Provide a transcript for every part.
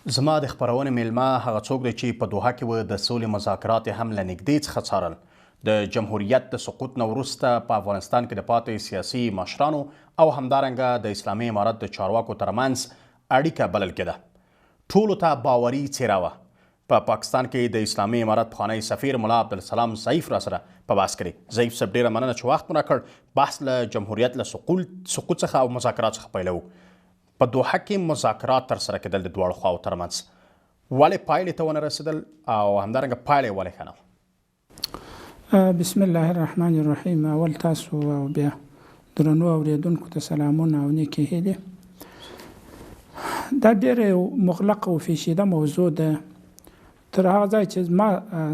زما د خپرونې مېلمه هغه څوک دی چې په دوحه کې و د سولې مذاکرات یې هم له نږدې څخه څارل. د جمهوریت د سقوط نه وروسته په افغانستان کې د پاتې سیاسي مشرانو او همدارنګه د اسلامي امارت د چارواکو ترمنځ اړیکه بلل کېده. ټولو ته باوري څېره وه. په پاکستان کې د اسلامي امارت پخوانی سفیر ملا عبدالسلام ضعیف راسره په بحث کې دی. ضعیف صاحب ډېره مننه چې وخت مو راکړ. بحث له جمهوریت له سقوط څخه او مذاکرات څخه پیلوو. په دوحه کې مذاکرات ترسره کېدل د دواړو خواوو ترمنځ، ولې پایلې ته ونه رسېدل او همدارنګه پایله یې ولې ښه نه وه؟ بسم الله الرحمن الرحیم. اول تاسو او بیا درنو اوریدونکو ته سلامونه او نیکې هیلې. دا ډېره یو مغلقه او پیچیده موضوع ده. تر هغه ځای چې زما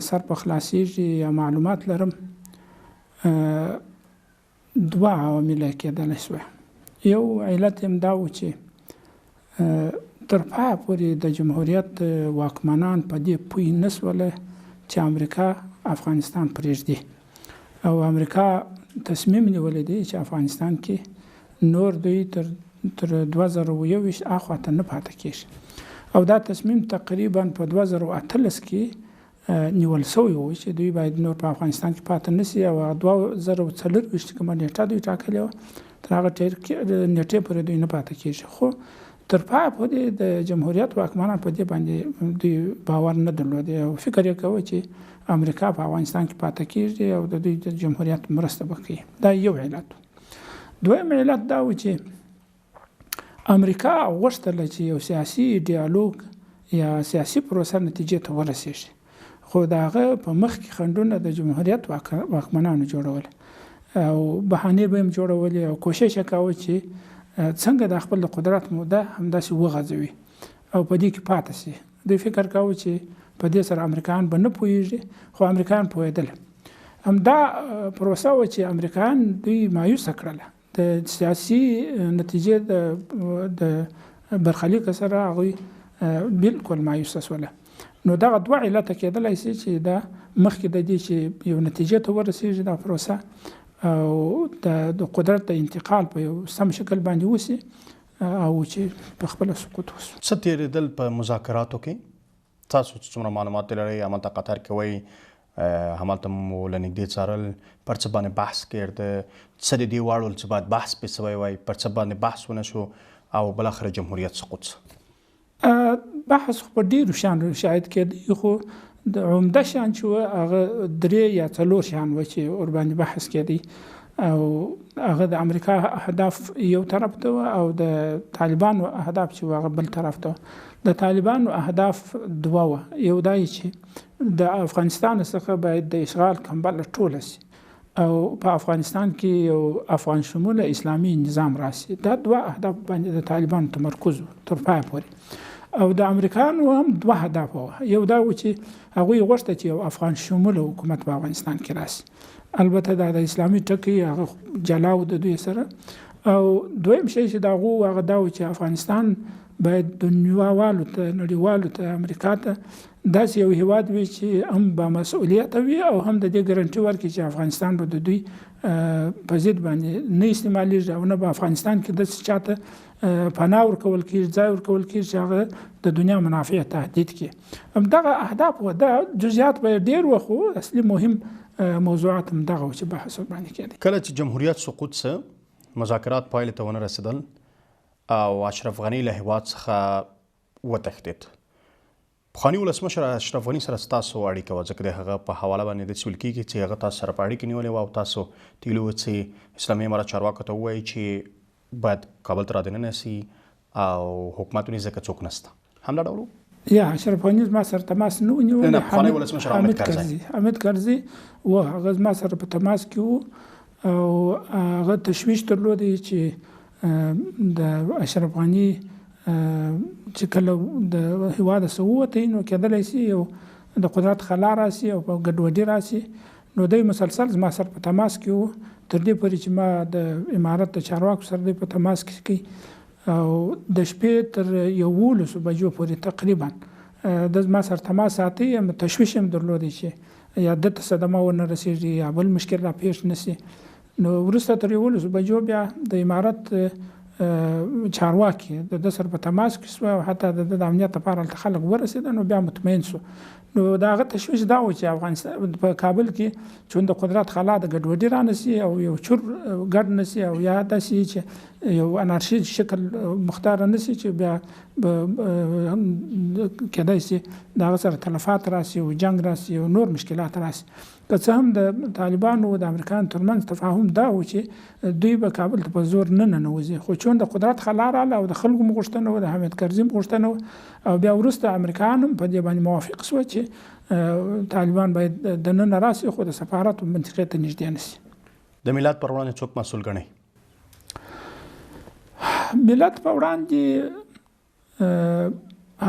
سر په خلاصېږي یا معلومات لرم، دوه عوامل کېدلی شوه. یو علت هم دا و چې تر پایه پورې د جمهوریت واکمنان په دې پوه نه شول چې امریکا افغانستان پرېږدي او امریکا تصمیم نیولی دی چې افغانستان کې نور دوی تر 2021 اخوا ته نه پاتې کېږي. او دا تصمیم تقریبا په 2018 کې نیول شوی و چې دوی باید نور په افغانستان کې پاتې نه شي، او هغه 2024 کومه نېټه دوی ټاکلې وه تر هغه نېټې پورې دوی نه پاتې کېږي. خو تر پایه پورې د جمهوریت واکمنان په دې باندې دوی باور نه درلود او فکر یې کاوه چې امریکا په افغانستان کې پاتې کېږي او د دوی د جمهوریت مرسته به کوي. دا یو علت و. دویم علت دا و چې امریکا غوښتله چې یو سیاسي ډیالوګ یا سیاسي پروسه نتیجې ته ورسېږي، خو د هغه په مخ کې خنډونه د جمهوریت واکمنانو جوړول او بهانې به هم جوړولې او کوشش یې کاوه چې څنګه د خپل قدرت موده همداسې وغځوي او په دې کې پاتې شي. دوی فکر کاوه چې په دې سره امریکایان به نه پوهېږي، خو امریکایان پوهېدل. همدا پروسه وه چې امریکایان دوی مایوسه کړله. د سیاسي نتیجې د برخلیک سره هغوی بالکل مایوسه شوله. نو دغه دوه علته کېدلی شي چې دا مخکې د دې چې یو نتیجې ته ورسېږي دا پروسه او د قدرت د انتقال په یو سم شکل باندې وشي او چې په خپله سقوط وشو. څه تېرېدل په مذاکراتو کې؟ تاسو چې څومره معلومات لرئ، همالته قطر کې وئ، همالته مو له نږدې څارل، پر څه باندې بحث کېده، څه د دې واړول چې باید بحث پرې سوی وای، پر څه باندې بحث ونه شو او بالاخره جمهوریت سقوط شو؟ بحث خو په ډېرو شیانو شاید کېدی، خو د عمده شیان چې وه هغه درې یا څلور شیان وه چې ورباندې بحث کېدی، او هغه د امریکا اهداف یو طرف ته وه او د طالبانو اهداف چې وه هغه بل طرف ته وه. د طالبانو اهداف دوه وه، یو دا چې د افغانستان څخه باید د اشغال کمبله ټوله شي او په افغانستان کې یو افغان شموله اسلامي نظام راسي. دا دوه اهداف باندې د طالبانو تمرکز و تر پایه پورې. او د امریکایانو هم دوه اهداف وه، یو دا و چې هغوی غوښته چې یو افغان شموله حکومت په افغانستان کې راسي، البته دا د اسلامي ټکی هغه جلا و د دوی سره. او دویم شی چې د هغو هغه دا و چې افغانستان باید دنیاوالو ته، نړیوالو ته، امریکا ته داسې یو هیواد وي چې هم با مسؤلیت وي او هم د دې ګارانټي ورکړي چې افغانستان به د دوی په ضد باندې نه استعمالیږي او نه به افغانستان کې داسې چاته پناه ورکول کېږي، ځای ورکول کېږي چې هغه د دنیا منافع تهدید کړي. همدغه اهداف وه. دا جزئیات به یې ډېر وه، خو اصلي مهم موضوعات هم دغه و چې بحث ورباندې کېدی. کله چې جمهوریت سقوط سه، مذاکرات پایلې ته ونه رسېدل او اشرف غني له هیواد څخه وتښتېد، پخواني ولسمشر اشرف غني سره ستاسو اړیکه وه، ځکه د هغه په حواله باندې داسې ویل کېږي چې هغه تاسو سره په اړیکه نیولې وه او تاسو ته ویلي وو چې اسلامي امارت چارواکو ته ووایي چې باید کابل ته رادننه سي او حکومت ونیسي ځکه څوک نشته. همدا ډول و؟ یا اشرف غني زما سره تماس نه و نیولی. نه، پخوانی ولسمشر حامد کرزی. حامد کرزی و، هغه زما سره په تماس کې و او هغه تشویش درلود چې د اشرف غني چې کله د هیواده څخه ووتی نو کېدلی شي یو د قدرت خلا راسي او په ګډوډي راسي. نو دی مسلسل زما سره په تماس کې و تر دې پورې چې ما د امارت د چارواکو سره دی په تماس کې کړي او د شپې تر 11 بجو پورې تقریبا د زما سره تماس ساتي. هم تشویش هم درلودی چې یا ده ته صدمه ونه رسېږي یا بل مشکل را پېښ نه شي. نو وروسته تر 11 بجو بیا د امارت چارواکي د ده سره په تماس کې شوه او حتی د ده د امنیت لپاره هلته خلک ورسېدل، نو بیا مطمئن شو. نو د هغه تشویش دا و چې افغانستان په کابل کې چون د قدرت خلا د ګډوډي رانه شي او یو چور ګډ نه شي او یا داسې چې یو انارشي شکل مختار نه شي چې بیا کېدای شي د هغه سره تلفات راسي او جنګ راسي او نور مشکلات راسي. که څه هم د طالبانو او د امریکایانو ترمنځ تفاهم دا و چې دوی به کابل ته په زور نه ننوځي، خو چون د قدرت خلا راله او د خلکو هم غوښتنه وه، د حامد کرزي هم غوښتنه وه او بیا وروسته امریکایان هم په دې باندې موافق شوه چې طالبان باید دننه راسي خو د سفارت منطقې ته نږدې نه شي. د ملت پر وړاندې څوک مسؤل ګڼئ؟ ملت په وړاندې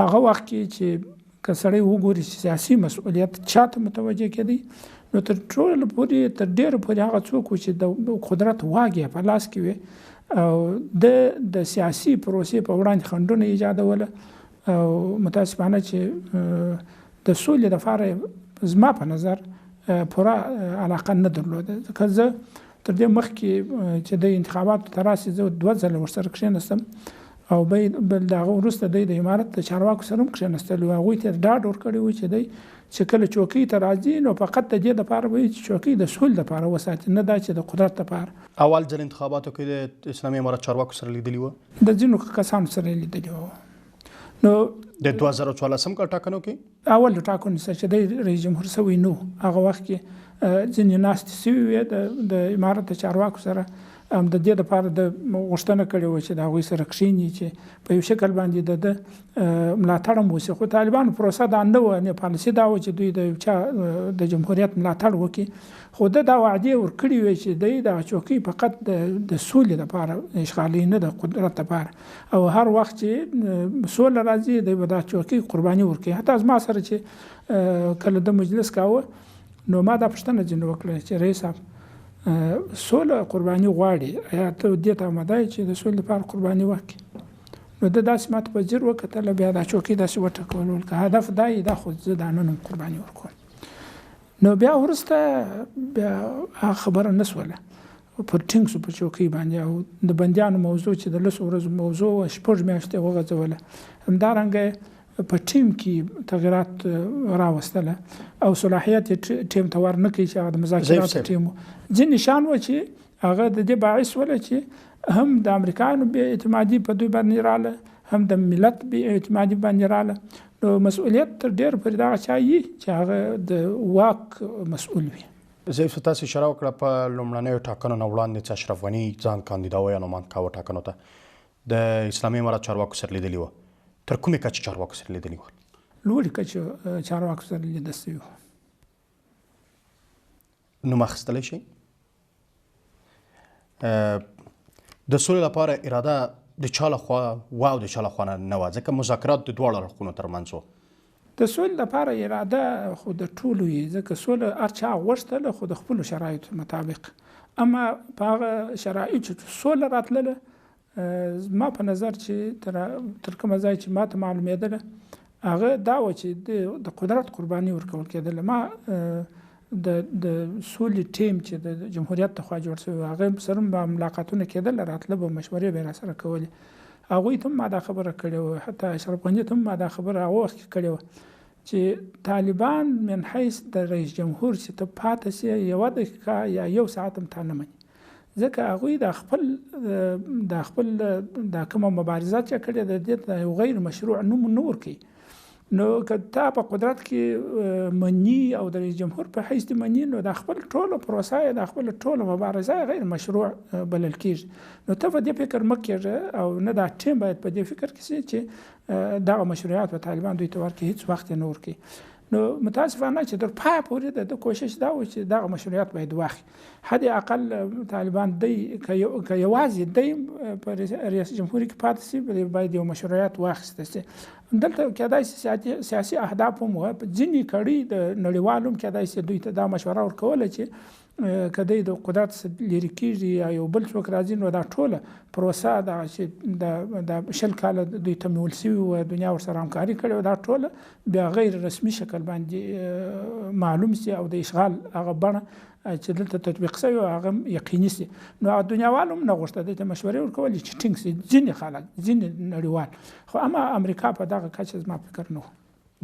هغه وخت کې چې که سړی وګوري چې سیاسي مسؤلیت چاته متوجه کېدی، نو تر ټولو پورې تر ډېرو پورې هغه څوک و چې د قدرت واګې په لاس کې وي او د سیاسي پروسې په وړاندې خنډونه ایجادوله او متاسفانه چې د سولې دپاره زما په نظر پوره علاقه نه درلوده. ځکه زه تر دې مخکې چې د انتخاباتو ته راسي زه 2 ځله ورسره کښېناستم او بل د هغه وروسته دی د امارت د چارواکو سره هم کښېناستل او هغوی ته ډاډ ورکړی و چې دی چې کله چوکۍ ته راځي نو فقط د دې دپاره به وي چې چوکۍ د سولې دپاره وساتي، نه دا چې د قدرت دپاره. اول ځل انتخاباتو کې د اسلامي امارت چارواکو سره لیدلي وه؟ د ځینو کسانو سره یې لیدلي وه. نو د 2014 کال ټاکنو کې؟ اول ټاکنو سره چې دی رئیس جمهور سوی نو هغه وخت کې ځینې ناستې سوي وې د امارت د چارواکو سره، هم د دې دپاره د غوښتنه کړې وه چې د هغوی سره کښېني چې په یو شکل باندې د ده ملاتړ هم وشي. خو طالبانو پروسه دا نه وه، نه پالیسي دا وه چې دوی د یو چا د جمهوریت ملاتړ وکړي، خو ده دا وعدې ورکړې وې چې دی دغه چوکۍ فقط د سولې دپاره اشغالوي، نه د قدرت دپاره، او هر وخت چې سوله راځي دی به دا چوکۍ قرباني ورکوي. حتی زما سره چې کله ده مجلس کاوه نو ما دا پوښتنه ځینې وکړه چې رئیس صاحب سوله قرباني غواړي، ایا ته دې ته آماده یې چې د سولې لپاره قرباني ورکړې؟ نو ده داسې ماته په ځیر وکتله، بیا دا چوکۍ داسې وټکول، ویل که هدف دا یې دا خو زه دا نن هم قرباني ورکوم. نو بیا وروسته بیا هغه خبره نه سوله، پر ټینګ سو په چوکۍ باندې. او د بندیانو موضوع چې د 10 ورځو موضوع وه 6 میاشتې یې وغځوله. همدارنګه په ټیم کې تغیرات راوستله او صلاحیت یې ټیم ته ور نه کوي چې هغه د مذاکراتو ټیم و. ځینې شیان وه چې هغه د دې باعث وله چې هم د امریکایانو بې اعتمادي په دوی باندې راله، هم د ملت بې اعتمادي باندې راله. نو مسؤلیت تر ډېر پورې دغه چا یي چې هغه د واک مسؤل وي. ضعیف صاحب، تاسې اشاره وکړه په لومړنیو ټاکنو نه وړاندې چې اشرف غني ځان کاندیداوه یا نوماند کاوه ټاکنو ته، د اسلامي امارت چارواکو سره لیدلي وه، تر کومې کچې چارواکو سره لیدلي وه؟ لوړې کچې چارواکو سره لیدل سوي وه. نوم اخیستلی شئ؟ د سولې لپاره اراده د چا لخوا وه او د چا لخوا نه وه؟ ځکه مذاکرات د دواړو اړخونو ترمنځ وو. د سولې لپاره اراده خو د ټولو وي، ځکه سوله هر چا غوښتله خو د خپلو شرایطو مطابق. اما په هغه شرایطو چې سوله راتلله زما په نظر چې تر کومه ځای چې ما ته معلومېدله هغه دا وه چې د قدرت قرباني ورکول کېدله. ما د سولې ټیم چې د جمهوریت د خوا جوړ شوی و هغه سره به ملاقاتونه کېدله، راتله به مشورې به یې راسره کولې. هغوی ته هم ما دا خبره کړې وه، حتی اشرف غني ته هم ما دا خبره هغه وخت کې کړې وه چې طالبان من حیث د رئیس جمهور چې ته پاتې شې یوه دقیقه یا یو ساعت هم تا نه مني، ځکه هغوی د خپل دا کومه مبارزه چې کړې ده دې ته یو غیر مشروع نوم نه ورکوي. نو که تا په قدرت کې مني او د رئیس جمهور په حیث دې مني نو دا خپل ټوله پروسه یې، دا خپله ټوله مبارزه یې غیر مشروع بلل کېږي. نو ته په دې فکر مه کېږه او نه دا ټیم باید په دې فکر کې شي چې دغه مشروعیت به طالبان دوی ته ورکړي، هېڅ وخت یې نه ورکوي. نو متاسفانه چې تر پایه پورې د ده کوشش دا و چې دغه مشروعیت باید واخلي. حد اقل طالبان دی که یوازې دی په ریاست جمهوري کې پاتې شي باید یو مشروعیت واخیستی شي. دلته کېدای شي سیاسي اهداف هم وه، ځینې کړۍ د نړیوال هم کېدای شي دوی ته دا مشوره ورکوله چې که دی د قدرت څخه لیرې کیږي یا یو بل څوک راځي، نو دا ټوله پروسه دا چې د 20 کاله دوی ته نیول شوي وه، دنیا ورسره همکاري کړې وه، دا ټوله بیا غیر رسمي شکل باندې معلوم شي او د اشغال هغه بڼه چې دلته تطبیق شوې وه هغه یقیني شي. نو هغه دنیاوال هم نه غوښته، دوی ته مشورې ورکولې چې ټینګ شي، ځینې خلک، ځینې نړیوال، خو اما امریکا په دغه کچه زما فکر نه و.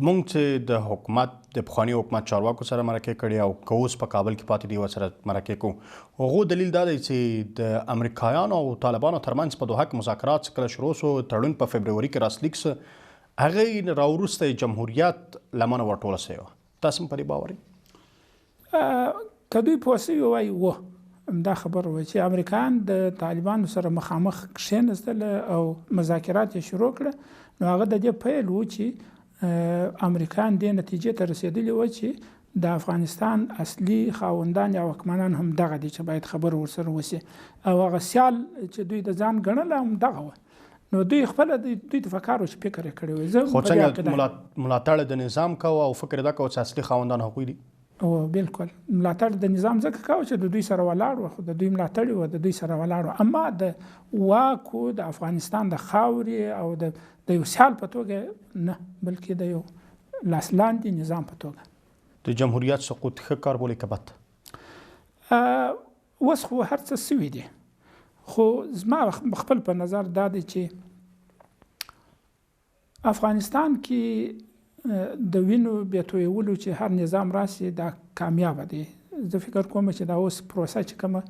مونږ چې د حکومت د پخواني حکومت چارواکو سره مرکې کړې او که اوس په کابل کې پاتې دي ورسره مرکې کوو، هغو دلیل دا دی چې د امریکایانو او طالبانو ترمنځ په دوحه کې مذاکرات چې کله شروع سو، تړون په فبروري کې لاسلیک سو، هغې راوروسته یې جمهوریت لمنه ورټوله سوې وه. تاسو هم په دې باور یئ؟ که دوی پوه سوي وای، وه همدا خبره وه چې امریکایان د طالبانو سره مخامخ کښېنستل او مذاکرات یې شروع کړه، نو هغه د دې پیل و چې امریکایان دې نتیجې ته رسېدلي وه چې د افغانستان اصلي خاوندان یا واکمنان هم دغه دي چې باید خبرې ورسره وشي، او هغه سیال چې دوی د ځان ګڼله هم دغه وه. نو دوی خپله دوی ته په کار و چې فکر یې کړی وای. زه خو په دې څنګه عقیده یم. ملاتړ د نظام کوه او فکر یې دا کوه چې اصلي خاوندان هغوی دي؟ او بالکل ملاتړ د نظام ځکه کاوه چې د دوی سره ولاړ و، خو د دوی ملاتړ و، د دوی سره ولاړ و. اما د واک و، د افغانستان د خاورې او د یو سیال په توګه نه، بلکې د یو لاس لاندې نظام په توګه. د جمهوریت سقوط ښه کار بولې که بد؟ اوس خو هر څه سوي دي، خو زما خپل په نظر دا دی چې افغانستان کې د وینو بې تویولو چې هر نظام راسي دا کامیابه دی. زه فکر کوم چې دا اوس پروسه چې کومه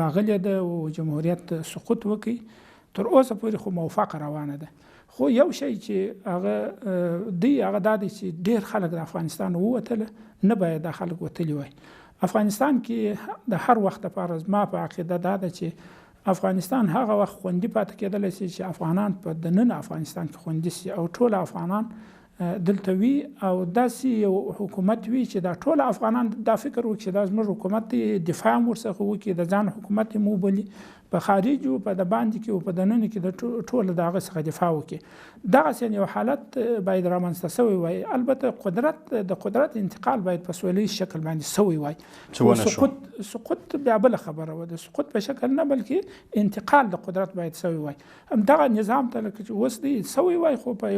راغلې ده او جمهوریت سقوط وکړي، تر اوسه پورې خو موافقه روانه ده. خو یو شی چې هغه دی، هغه دا دی چې ډېر خلک د افغانستان ووتله، نه باید دا خلک وتلي وای. افغانستان کې د هر وخت لپاره زما په عقیده دا ده چې افغانستان هغه وخت خوندي پاتې کېدلی شي چې افغانان په دننه افغانستان کې خوندي شي او ټول افغانان دلته وي، او داسې یو حکومت وي چې دا ټول افغانان دا فکر وکړي چې دا زموږ حکومت دی، دفاع هم ورڅخه وکړي، د ځان حکومت یې وبولي، په خارج او په د باندې کې او په دننه کې د ټول د هغه څخه دفاع وکړي. دغسې یو حالت باید رامنځته شوی وای. البته د قدرت انتقال باید په سوله ییز شکل باندې شوی وای. چې ونه شو. سقوط بیا بله خبره وه، د سقوط په شکل نه بلکې انتقال د قدرت باید شوی وای. همدغه نظام ته لکه چې اوس دی شوی وای، خو په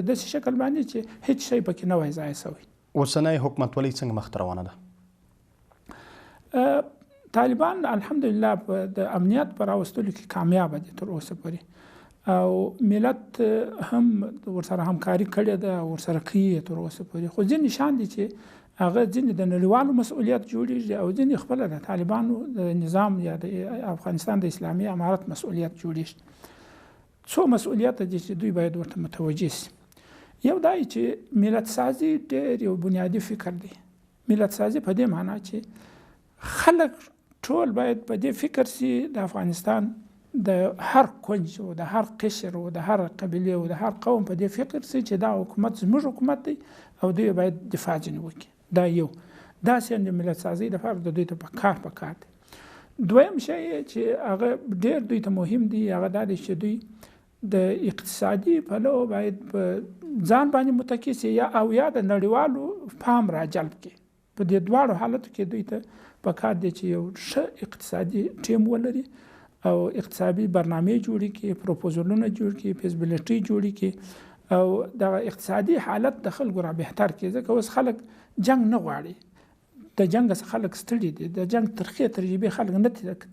داسې شکل باندې چې هیڅ شی پکې نه وای ضایع شوی. اوسنۍ حکومتولۍ څنګه مخته روانه ده؟ طالبان الحمدلله د امنیت په راوستلو کې کامیابه دي تر اوسه پورې، او ملت هم ورسره همکاري کړې ده او ورسره کوي تر اوسه پورې. خو ځینې شان دي چې هغه ځینې د نړیوالو مسؤلیت جوړیږي او ځینې خپله د طالبانو د نظام یا د افغانستان د اسلامي امارت مسؤلیت جوړیږي. څو مسؤلیت دي چې دوی باید ورته متوجه شي. یو دا چې ملت سازي ډېر یو بنیادي فکر دی. ملت سازي په دې معنا چې خلک ټول باید په دې فکر شي د افغانستان د هر کنج او د هر قشر او د هر قبیلې او د هر قوم په دې فکر شي چې دا حکومت زموږ حکومت دی او دوی باید دفاع ځینې وکړي. دا یو داسې د ملت سازۍ دپاره د دوی ته په کار په کار دی. دویم شی چې هغه ډېر دوی ته مهم دی، هغه دا دی چې دوی د اقتصادي پلو باید په ځان باندې متکي شي او یا د نړیوالو پام راجلب کړي. په دې دواړو حالتو کې دوی ته په کار دی چې یو ښه اقتصادي ټیم ولري او اقتصادي برنامې جوړې کړي، پروپوزلونه جوړ کړي، فیزبیلیټي جوړې کړي او دغه اقتصادي حالت د خلکو را بهتر کړي. ځکه اوس خلک جنګ نه غواړي، د جنګ څخه خلک ستړي دي، د جنګ ترخې تجربې خلک نه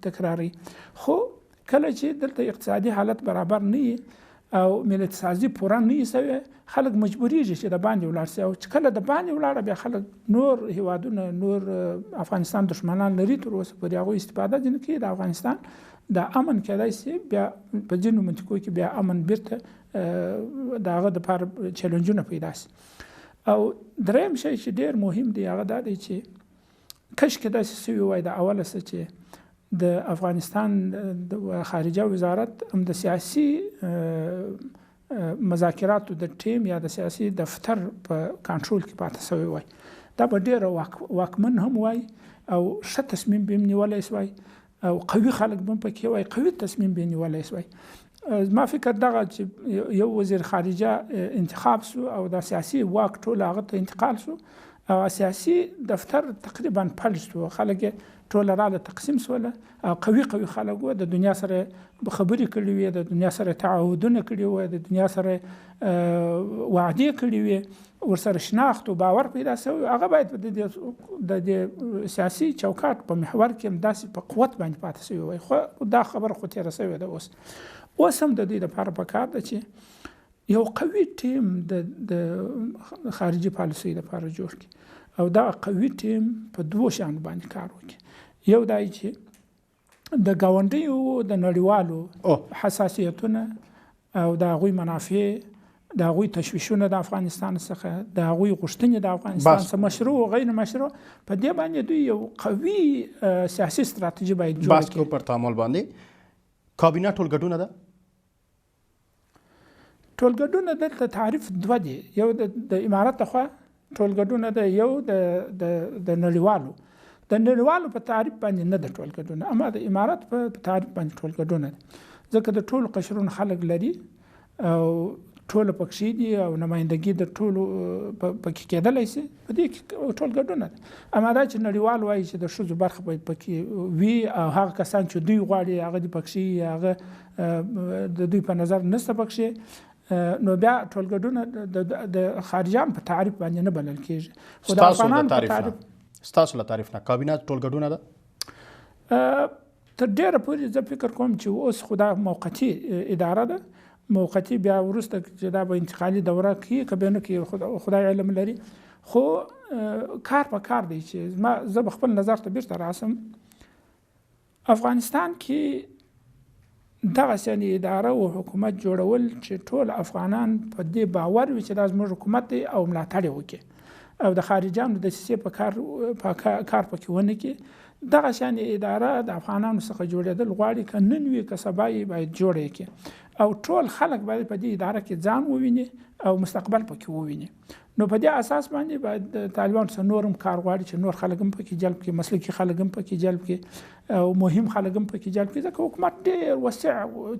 تکراروي. خو کله چې دلته اقتصادي حالت برابر نه وي او ملت سازي پوره نه وي سوې، خلک مجبوریږي چې د باندې ولاړ شي، او چې کله د باندې ولاړه بیا خلک نور هیوادونه، نور افغانستان دښمنان لري تر اوسه پورې، هغوی استفاده ځینې کوي. د افغانستان د امن کېدای شي بیا په ځینو منطقو کې بیا امن بیرته د هغه دپاره چیلنجونه پیدا شي. او دریم شی چې ډېر مهم دی هغه دا دی چې کشکې داسې سوي وای د اوله څه چې د افغانستان د خارجه وزارت هم د سیاسي مذاکراتو د ټیم یا د سیاسي دفتر په کنټرول کې پاتې سوی وای، دا به ډېر واکمن هم وای او ښه تصمیم به هم نیولی سوای او قوي خلک به هم پکې وای، قوي تصمیم به یې نیولی سوای. زما فکر دغه چې یو وزیر خارجه انتخاب سو او دا سیاسي واک ټول هغه ته انتقال سو، او سیاسي دفتر تقریبا فلج شو، خلک یې ټوله راله تقسیم شوله او قوي قوي خلک وو، د دنیا سره خبرې کړې وې، د دنیا سره تعهدونه کړي وو، د دنیا سره وعدې کړې وې، ورسره شناخت او باور پیدا شوی. هغه باید د دې سیاسي چوکاټ په محور کې هم داسې په قوت باندې پاتې شوی وای، خو دا خبره خو تېره شوې ده. اوس هم د دوی دپاره پکار ده چې یو قوي ټیم د خارجي پالیسۍ لپاره جوړ کړي، او دا قوي ټیم په دوو شیانو باندې کار وکړي. یو دا چې د ګاونډیو د نړیوالو حساسیتونه او د هغوی منافع، د هغوی تشویشونه د افغانستان څخه، د هغوی غوښتنې د افغانستان څخه، مشروع او غیر مشروع، په دې باندې دوی یو قوي سیاسي ستراتیژي باید جوړه کړي. بحث کوو پر تعامل باندې. کابینه ټولګډونه ده؟ ټولګډونه دلته تعریف دوه دي، یو د امارت لخوا ټولګډونه ده، یو د نړیوالو. د نړیوالو په تعریف باندې نه ده ټولګډونه، اما د امارت په تعریف باندې ټولګډونه ده، ځکه د ټولو قشرونو خلک لري او ټول پکښې دي او نمایندګي د ټولو پکې کېدلی شي، په دې کې ټولګډونه ده. اما دا چې نړیوال وایي چې د ښځو برخه باید پکې وي او هغه کسان چې دوی غواړي هغه دې پکښې، هغه د دوی په نظر نشته پکښې، نو بیا ټولګډونه د خارجیان په تعریف باندې نه بلل کېږي. خو د افغانانو په تعریف، ستاسو له تعریف نه کابینه ټولګډونه ده؟ تر ډېره پورې زه فکر کوم چې اوس خو دا موقتي اداره ده، موقتي بیا وروسته چې دا به انتقالي دوره کوي که بیا نه کوي خدای علم لري، خو کار په کار دی چې زه به خپل نظر ته بیرته راسم. افغانستان کې دغسې یعنې اداره او حکومت جوړول چې ټول افغانان په دې باور وي چې دا زموږ حکومت دی او ملاتړ یې وکړي او د خارجیانو دسیسې په کار پکې ونه کړي، دغه شان اداره د افغانانو څخه جوړېدل غواړي، که نن وي که سبا یې باید جوړه یې کړي او ټول خلک باید په دې اداره کې ځان وویني او مستقبل پکې وویني. نو په دې اساس باندې باید د طالبانو څخه نور هم کار غواړي چې نور خلک هم پکې جلب کړي، مسلکي خلک هم پکې جلب کړي او مهم خلک هم پکې جلب کړي، ځکه حکومت ډېر وسیع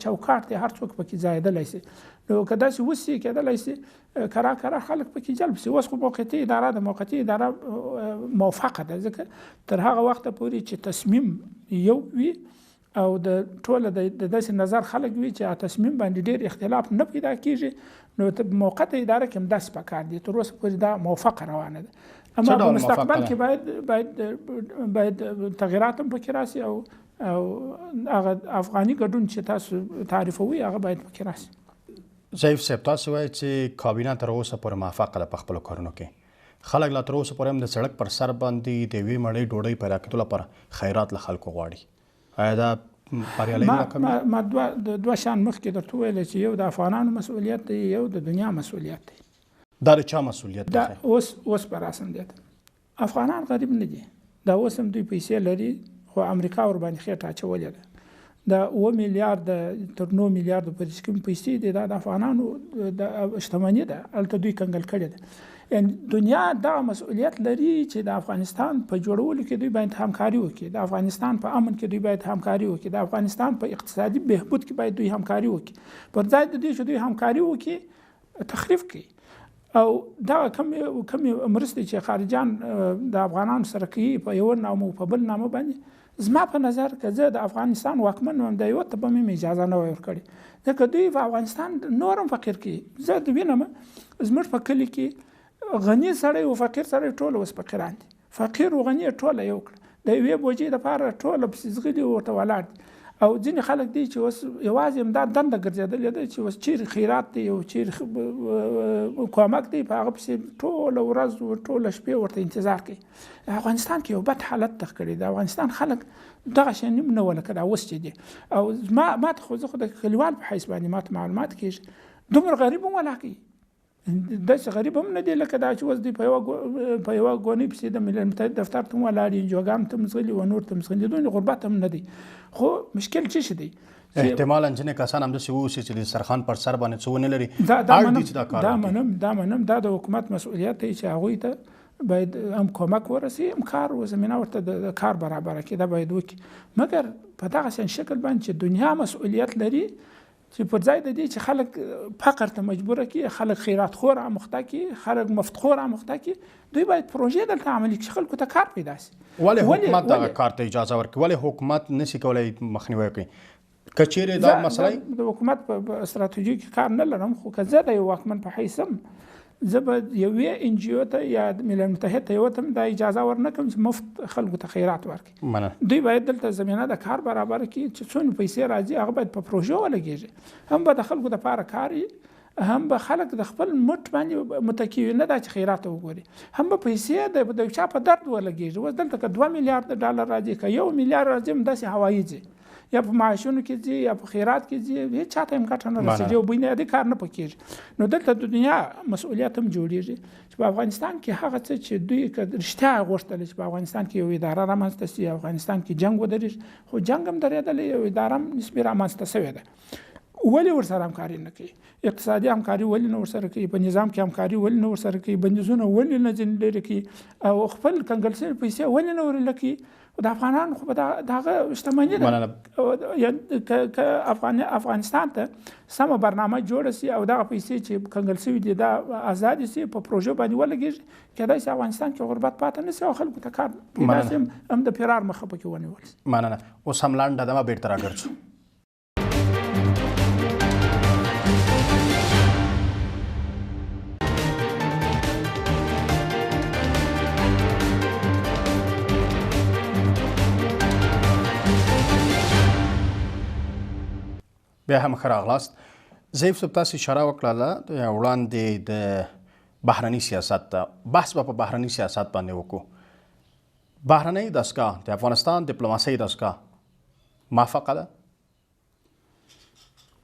چوکاټ دی، هر څوک پکې ځایېدلی شي. نو که داسې وسي کېدلی شي کرا کرا خلک پکې جلب شي. اوس خو موقتي اداره ده، موقتي اداره موافقه ده، ځکه تر هغه وخته پورې چې تصمیم یو وي او د ټوله د داسې نظر خلک وي چې تصمیم باندې ډېر اختلاف نه پیدا کېږي، نو موقته اداره کې هم داسې پکار دي. تر اوسه پورې دا موافقه روانه ده، اما په مستقبل کې باید تغیرات هم پکې راسي او هغه افغاني ګډون چې تاسو تعریفوئ هغه باید پکې راسي. ضعیف صاحب، تاسو وایئ چې کابینه تر اوسه پورې موافقه ده په خپلو کارونو کې، خلک لا تر اوسه پورې هم د سړک پر سر باندې د یوې مړۍ ډوډۍ پیدا کېدو لپاره خیرات له خلکو غواړي، آیا دا بریالی ناکامي؟ ما دوه شیان مخکې درته وویل چې یو د افغانانو مسؤلیت دی، یو د دنیا مسؤلیت دی. دا د چا مسؤلیت دی؟ اوس به راسم دې ته. افغانان غریب نه دي، دا اوس هم دوی پیسې لري، خو امریکا ورباندې خېټه اچولې ده. دا 7 میلیارده تر 9 میلیارده پورې چې کومې پیسې دي دا د افغانانو د شتمني ده، هلته دوی کنګل کړې ده. یعنې دنیا دغه مسؤلیت لري چې د افغانستان په جوړولو کې دوی باید همکاري وکړي، د افغانستان په امن کې دوی باید همکاري وکړي، د افغانستان په اقتصادي بهبود کې باید دوی همکاري وکړي. پر ځای د دې چې دوی همکاري وکړي تخریب کوي. او دغه کمې مرستې چې خارجیان د افغانانو سره کوي په یو نامه او په بل نامه باندې، زما په نظر که زه د افغانستان واکمن وم د یو ته به مې اجازه نه وای ورکړې، ځکه دوی په افغانستان نور هم فقیر کوي. زه وینم زموږ په کلي کې غني سړی او فقیر سړی ټول اوس فقیران دي، فقیر او غني ټوله یو کړه، د یوې بوجۍ دپاره ټوله پسې ځغلي ورته ولاړ دي. او ځینې خلک دي چې اوس یوازې همدا دنده ګرځېدلې ده چې اوس چیرې خیرات دی او چیرې کومک دی، په هغه پسې ټوله ورځ او ټوله شپې ورته انتظار کوي. افغانستان کې یو بد حالت تخ کړی دی، افغانستان خلک دغه شی نیم نه وه لکه دا اوس چې دي. او ما ته خو زه خو د کلیوال په حیث باندې ما ته معلومات کېږي دومره غریب هم ولاکه کوي، داسې غریب هم نه دی لکه دا چې اوس دوی په یوه ګونۍ پسې د ملل متحد دفتر ته هم ولاړ دي، انجوګانو ته هم ځغلي و نور ته هم ځغلي، دونه غربت هم نه دی. خو مشکل څه شي دی؟ احتمالاً ځینې کسان همداسې واوسي چې د دسترخوان پر سر باندې څه ونه لري، اړ دي چې دا کار دا منم، دا د حکومت مسؤلیت دی چې هغوی ته باید هم کومک ورسي، هم کار و زمینه ورته د کار برابره کړي، دا باید وکړي. مګر په دغسې شکل باندې چې دنیا مسؤلیت لري چې پر ځای د دې چې خلک فقر ته مجبور کړي، خلک خیرات خور اموخته کړي، خلک مفتخور اموخته کړي، دوی باید پروژې دلته عملي کړي چې خلکو ته کار پیدا شي. ولې حکومت دغه کار ته اجازه ورکړي؟ ولې حکومت نشي کولی مخنیوی وکړي؟ که چیرې دا مسله د حکومت په ستراتیژي کې کار نه لرم، خو که زه د یو واکمن په حیث یم، زه به یوې ان جي او ته یا ملل متحد ته یوه ته دا اجازه ورنه کړم چې مفت خلکو ته خیرات ورکړي. دوی باید دلته زمینه د کار برابره کړي چې څونه پیسې راځي هغه باید په پروژو ولګېږي، هم به د خلکو دپاره کار وي، هم به خلک د خپل مټ باندې متکي وي، نه دا چې خیرات ته وګوري، هم به پیسې د چا په درد ولګېږي. اوس دلته که 2 میلیارد ډالر راځي، که 1 میلیارد راځي، هم داسې هوایي ځي، یا په معاشونو کې ځي یا په خیرات کې ځي، هېڅ چا ته هم ګټه نه رسېږي او بنیادي کار نه پکېږي. نو دلته د دنیا مسؤلیت هم جوړېږي چې په افغانستان کې هغه څه چې دوی که رښتیا غوښتل چې په افغانستان کې یو اداره رامنځته شي، افغانستان کې جنګ ودرېږي، خو جنګ هم درېدلی، یو اداره هم نسبي رامنځته شوې ده، ولې ورسره همکاري نه کوي؟ اقتصادي همکاري ولې نه ورسره کوي؟ په نظام کې همکاري ولې نه ورسره کوي؟ بندیزونه ولې نه ځینې لرې کوي؟ او خپل کنګل شوي پیسې ولې نه ورله کوي؟ د افغانانو خو به د هغه شتمني ده. که افغانستان ته سمه برنامه جوړه شي او دغه پیسې چې کنګل شوي دي دا ازادې شي، په پروژو باندې ولګېږي، کېدای شي افغانستان کې غربت پاته نه شي او خلکو ته کار پیدا شي، هم د فرار مخه پکې ونیول شي. مننه. اوس هم لنډه دمه بېرته راګرځو. بیا هم ښه راغلاست. ضعیف صاحب، تاسې اشاره وکړله وړاندې د بهرني سیاست ته، بحث به په بهرني سیاست باندې وکړو. بهرنۍ دستګاه، د افغانستان دیپلوماسۍ دستګاه موافقه ده؟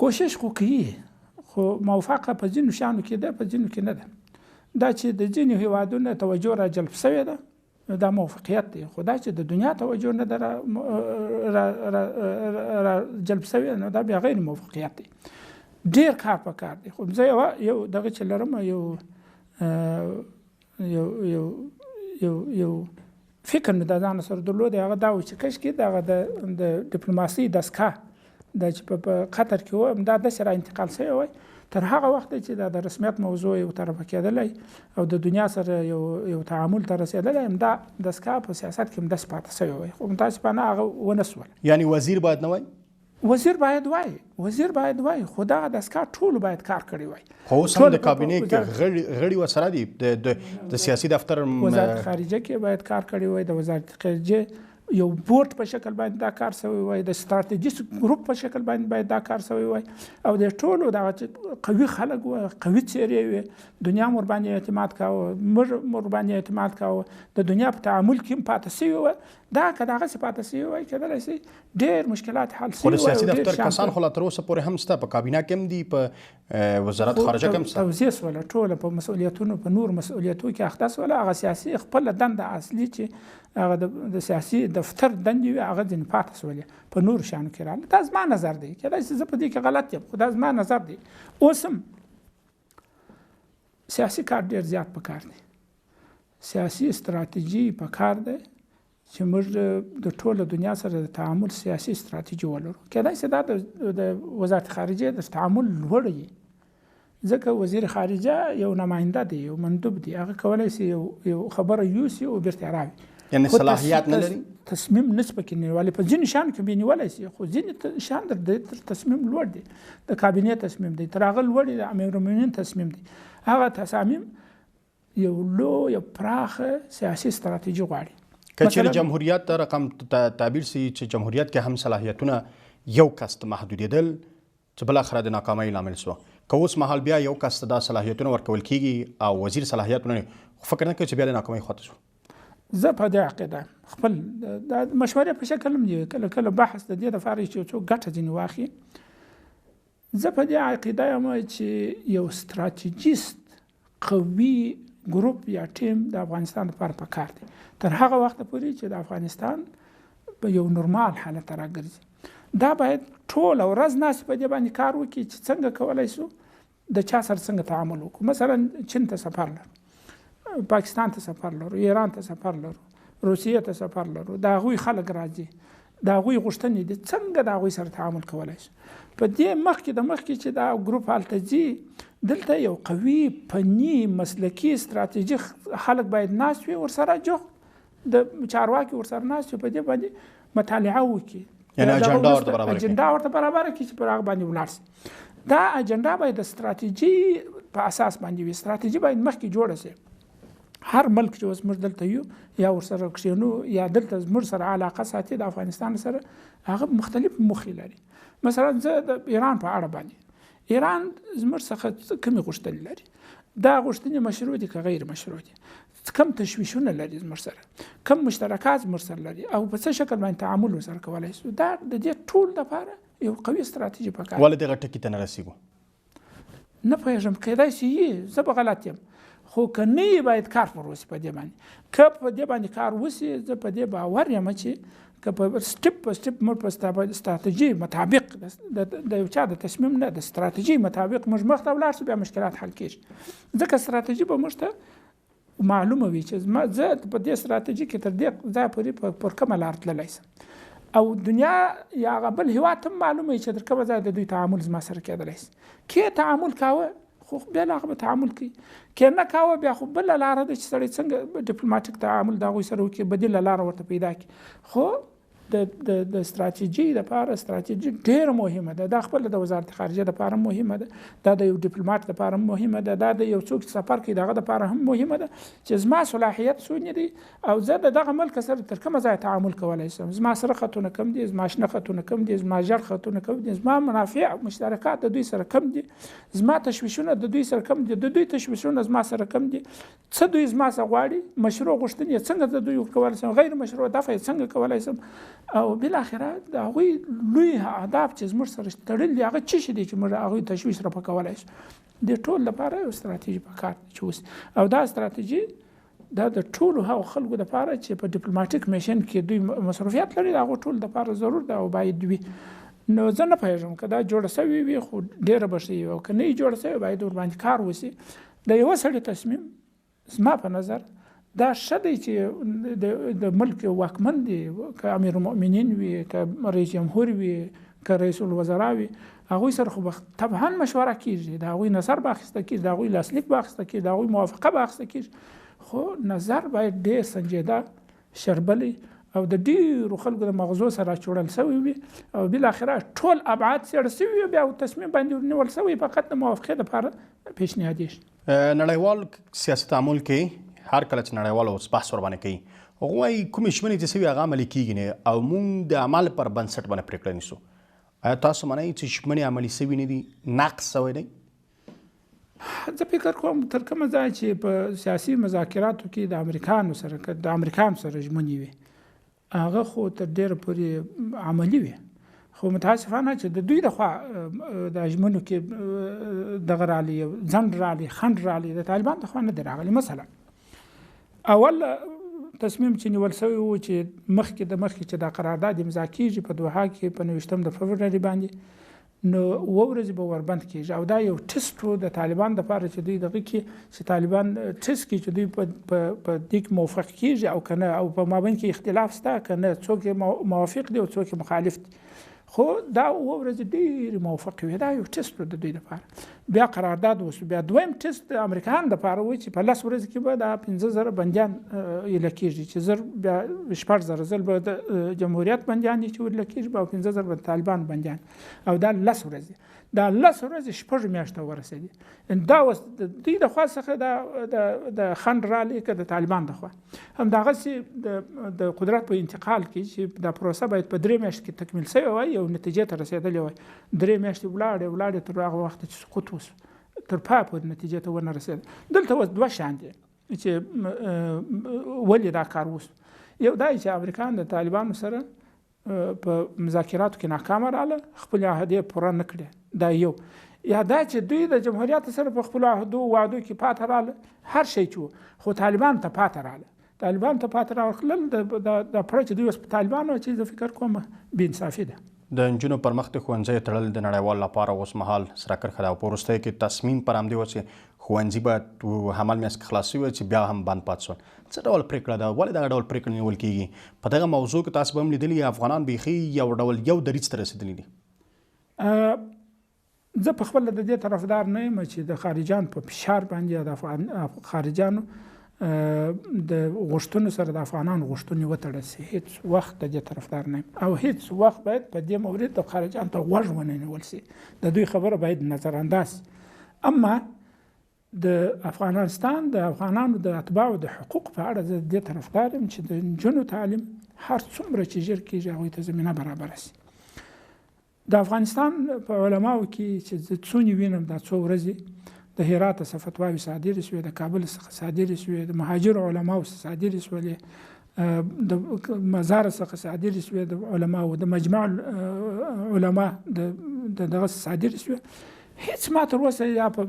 کوشش خو کوي، خو موافقه په ځینو شیانو کې ده، په ځینو کې نه ده. دا چې د ځینو هیوادونو توجه را جلب شوې ده دا موافقیت دی، خو دا چې د دنیا توجه نه ده را جلب شوې نو دا بیا غیر موافقیت دی. ډېر کار په کار دی. خو زه یو دغه چې لرم، یو یو یو یو یو فکر مې د ځان سره درلود، هغه دا و چې کشکې دغه د ډیپلوماسۍ دستګاه دا چې په قطر کې و، دا داسې را انتقال شوی وای تر هغه وخته چې دا د رسمیت موضوع یو طرفه کېدلی او د دنیا سره یو تعامل ته رسېدلی، همدا دستګاه په سیاست کې همداسې پاتې شوی وای. خو متاسفانه هغه ونه شول. یعنی وزیر باید نه وای؟ وزیر باید وای، وزیر باید وای، خو دغه دستګاه ټولو باید کار کړی وای. خو اوس هم د کابینې کې غړي ورسره دي، د سیاسي دفتر وزارت خارجه کې باید کار کړی وای، د وزارت خارجه یو بورډ په شکل باندې دا کار شوی وای، د ستراتیژیک ګروپ په شکل باندې باید دا کار شوی وای، او د ټولو دغه چې قوي خلک وه، قوي څېرې وې، دنیا مور باندې اعتماد کاوه، موږ مور باندې اعتماد کاوه، د دنیا په تعامل کې هم پاتې شوي وه. دا که دغسې پاتې شوي وای کېدلی شي ډېر مشکلات حل شوي خو د وای سیاسي او ډېر دفتر شیان کسان خو لا تر اوسه پورې هم شته، په کابینه کې هم دي، په وزارت خارجه کې هم شته. توزیع شوله ټوله په مسؤلیتونو، په نور مسؤلیتو کې اخته شوله. هغه سیاسي خپله دنده اصلي چې هغه د سیاسي دفتر دندې وې هغه ځینې پاتې شولې، په نورو شیانو کې راغله. دا زما نظر دی، کېدای شي زه په دې کې غلط یم، خو دا زما نظر دی. اوس هم سیاسي کار ډېر زیات پکار دی، سیاسي استراتیژي پکار دی چې موږ د ټوله دنیا سره د تعامل سیاسي استراتیژي ولرو. کېدای شي دا د وزارت خارجه د تعامل لوړ وي، ځکه وزیر خارجه یو نماینده دی، یو مندوب دی، هغه کولی شي یو خبره یوسي او بېرته یې راوړي. یعنی خو صلاحیت نه لري؟ تصمیم نه شي پکې نیولی، په ځینو شیانو کې به یې نیولی شي، خو ځینې شیان تر تصمیم لوړ دي، د کابینې تصمیم دی، تر هغه لوړ دی د امیرالمؤمنین تصمیم دی. هغه تصامیم یو لوی یو پراخه سیاسي استراتیژي غواړي. که چیرې جمهوریت دا رقم تعبیر سي چې جمهوریت کې هم صلاحیتونه یو کس ته محدودېدل چې بالاخره د ناکامۍ لامل سوه، که اوس مهال بیا یو کس ته دا صلاحیتونه ورکول کیږي او وزیر صلاحیت ونه لري، خو فکر نه کوي چې بیا د ناکامۍ خواته شو. زه په دې عقیده خپل د مشورې په شکل هم دی، کله کله بحث د دې دپاره چې یو څوک ګټه ځینې واخلي. زه په دې عقیده یم چې یو ستراتیژیست قوي ګروپ یا ټیم د افغانستان لپاره پکار دی، تر هغه وخته پورې چې د افغانستان په یو نورمال حالت ته راګرځي. دا باید ټوله ورځ ناست په دې باندې کار وکړي چې څنګه کولی شو د چا سره څنګه تعامل وکړو. مثلا چین ته سفر لرو، پاکستان ته سفر لرو، ایران ته سفر لرو، روسیې ته سفر لرو، د هغوی خلک راځي. د هغوی غوښتنې دي، څنګه د هغوی سره تعامل کولای شو. په دې مخکې د مخکې چې دا ګروپ هلته ځي، دلته یو قوي فني مسلکي ستراتیژي خلک باید ناست وي، ورسره جوخت د چارواکي ورسره ناست وي، په دې باندې مطالعه وکړي، یعنی اجنډا ورته برابره کړي، اجنډا ورته برابره کړي چې پر هغه باندې ولاړ شي. دا اجنډا باید د ستراتیژي په اساس باندې وي، ستراتیژي باید مخکې جوړه شي. هر ملک چې اوس موږ دلته یو یا ورسره کښېنو یا دلته زموږ سره علاقه ساتي د افغانستان سره، هغه مختلف موخې لري. مثلا زه د ایران په اړه باندې، ایران زموږ څخه کمې غوښتنې لري، دا غوښتنې مشروع دي که غیر مشروع دي، کم تشویشونه لري زموږ سره، کم مشترکات زموږ سره لري او په څه شکل باندې تعامل ورسره کولای شو. دا د دې ټول دپاره یو قوي ستراتیژي پکار. ولې دغه ټکي ته نه رسېږو؟ نه پوهېږم، کېدای شي زه به غلط یم، خو که نه یې باید کار پر وسي په دې باندې. که په دې باندې کار وسي، زه په دې باور یم چې که په سټپ په سټپ موږ په ستراتیژي مطابق د یو چا د تصمیم نه، د ستراتیژي مطابق موږ مخته ولاړ شو، بیا مشکلات حل کېږي. ځکه ستراتیژي به موږ ته معلومه وي چې زه په دې ستراتیژي کې تر دې ځایه پورې پر کومه لار تللی شم، او دنیا یا هغه بل هېواد ته هم معلومه وي چې تر کومه ځایه د دوی تعامل زما سره کېدلی شي. که تعامل کاوه خو بیا له هغه به تعامل کوي، که نه کاوه بیا خو بله لاره ده چې سړی څنګه ډیپلوماټیک تعامل د هغوی سره وکړي، بدیله لاره ورته پیدا کړي. خو د ستراتیژي دپاره ستراتیژي ډېره مهمه ده. دا خپله د وزارت خارجه دپاره هم مهمه ده، دا د یو ډیپلوماټ دپاره هم مهمه ده، دا د یو څوک چې سفر کوي د هغه دپاره هم مهمه ده چې زما صلاحیت څونې دی او زه د دغه ملک سره تر کومه ځایه تعامل کولی شم، زما سره خطونه کم دي، زما شنه خطونه کم دي، زما ژړ خطونه کم دي، زما منافع مشترکات د دوی سره کم دي، زما تشویشونه د دوی سره کم دي، د دوی تشویشونه زما سره کم دي، څه دوی زما څخه غواړي، مشروع غوښتنې یې څنګه د دوی ورکولی شم، غیر مشروع دفع یې څنګه کولی شم. او بالاخره د هغوی لوی اهداف چې زموږ سره تړلي دي هغه څه شي دي چې موږ هغوی تشویش رفع کولی شو. د ټول لپاره یو ستراتیژي پکار دی چې اوس، او دا ستراتیژي دا د ټولو هغو خلکو دپاره چې په ډیپلوماټیک میشن کې دوی مصروفیت لري، د هغو ټولو دپاره ضرور ده او باید وي. نو زه نه پوهېږم که دا جوړه شوې وي خو ډېره به ښه وي، او که نه وي جوړه شوې باید ورباندې کار وشي. د یوه سړي تصمیم زما په نظر دا ښه دی چې د ملک واکمن دی، که امیر المؤمنین وي، که رئیس جمهور وي، که رئیس الوزرا وي، هغوی سره خو به طبعا مشوره کېږي، د هغوی نظر به اخیسته کېږي، د هغوی لاسلیک به اخیسته کېږي، د هغوی موافقه به اخیسته کېږي. خو نظر باید ډېر سنجیده، شربلی او د ډېرو خلکو د مغزو سره چوړل شوی وي، او بالاخره ټول ابعاد څېړل شوي وي، بیا تصمیم باندې نیول شوی، فقط د موافقې دپاره پیشنهادېږي. نړیوال سیاسي تعامل کې هر کله چې نړیوال اوس بحث ورباندې کوي، هغه وایي کومې ژمنې چې سوي هغه عملي کېږي نه، او موږ د عمل پر بنسټ باندې پرېکړه نیسو. آیا تاسو منئ چې ژمنې عملي سوي نه دي، نقض سوی دی؟ زه فکر کوم تر کومه ځایه چې په سیاسي مذاکراتو کې د امریکانو سره، که د امریکان سره ژمنې وي، هغه خو تر ډېره پورې عملي وي. خو متاسفانه چې د دوی لخوا د ژمنو کې دغه راغلی، ځنډ راغلی، خنډ راغلی، د طالبان لخوا نه دی راغلی. مثلا اول تصمیم چې نیول شوی و چې مخکې د مخکې چې دا قرارداد امضا کېږي په دوحه کې په 29 د فبروري باندې، نو اووه ورځې به وربند کېږي، او دا یو ټسټ و د طالبان دپاره چې دوی دغه کې چې طالبان ټسټ کړي چې دوی په دې کې موافق کېږي او که نه، او په مابین کې اختلاف شته که نه، څوک یې موافق دي او څوک یې مخالف دي. خو دا اووه ورځې ډېرې موافقې وې، دا یو ټسټ و د دوی دپاره. بیا قرارداد وشو. بیا دویم ټسټ د امریکایانو دپاره و چې په 10 ورځې کې به دا 5000 بندیان ایله کېږي، چې زر بیا 6000 ځل به د جمهوریت بندیان دي چې ورله کېږي، او 5000 به د طالبان بندیان، او دا 10 ورځې، دا 10 ورځې شپږ میاشتې ورسېدې. دا اوس د دوی د خوا څخه د خنډ رالی که د طالبان د خوا. همدغسې د قدرت په انتقال کې چې دا پروسه باید په 3 میاشتې کې تکمیل شوې وای او نتیجې ته رسېدلې وای، 3 میاشتې ولاړې ولاړې تر هغه وخته چې سقوط وشو، تر پایه پورې نتیجې ته ونه رسېده. دلته اوس دوه شیان دي چې ولې دا کار وشو. یو دا چې امریکان د طالبانو سره په مذاکراتو کې ناکامه راغله، خپلې عهدې پوره نه کړې، دا یو. یا دا چې دوی د جمهوریت سره په خپلو عهدو وعدو کې پاته راغله، هر شی چې و، خو طالبان ته پاته راغله، طالبان ته پاته راغلل. د پړه چې دوی اوس په طالبانو چې زه فکر کوم بې انصافي ده. د نجونو پر مخ د ښوونځیو تړل د نړیوالو لپاره اوس مهال سره کرښه ده، او په وروستیو کې تصمیم پر همدې و چې ښوونځي به حمل میاشت کې خلاص شوي چې بیا هم بند پاتې شول. څه ډول پرېکړه ده؟ ولې دغه ډول پرېکړه نیول کېږي؟ په دغه موضوع کې تاسو به هم لیدلي افغانان بیخي یو ډول یو دریځ ته رسېدلي دي. زه په خپله د دې طرفدار نه یم چې د خارجان په فشار باندې یا د افغان خارجانو د غوښتنو سره د افغانانو غوښتنې وتړل شي. هیڅ وخت د دې طرفدار نه یم او هیڅ وخت باید په دې مورد د خارجان ته غوږ ونه نیول شي، د دوی خبره باید نظر انداز شي. اما د افغانستان د افغانانو د اتباعو د حقوق په اړه زه د دې طرفدار یم چې د نجونو تعلیم هر څومره چې ژر کېږي هغوی ته زمینه برابره شي. د افغانستان په علماو کې چې زه څونې وینم دا څو ورځې د هرات څخه فتواوې صادرې شوې، د کابل څخه صادرې شوې، د مهاجرو علماو څخه صادرې شولې، د مزار څخه صادرې شوې، د علماو د مجمع علما د دغه صادرې شوې. هیڅ ما تر اوسه یا په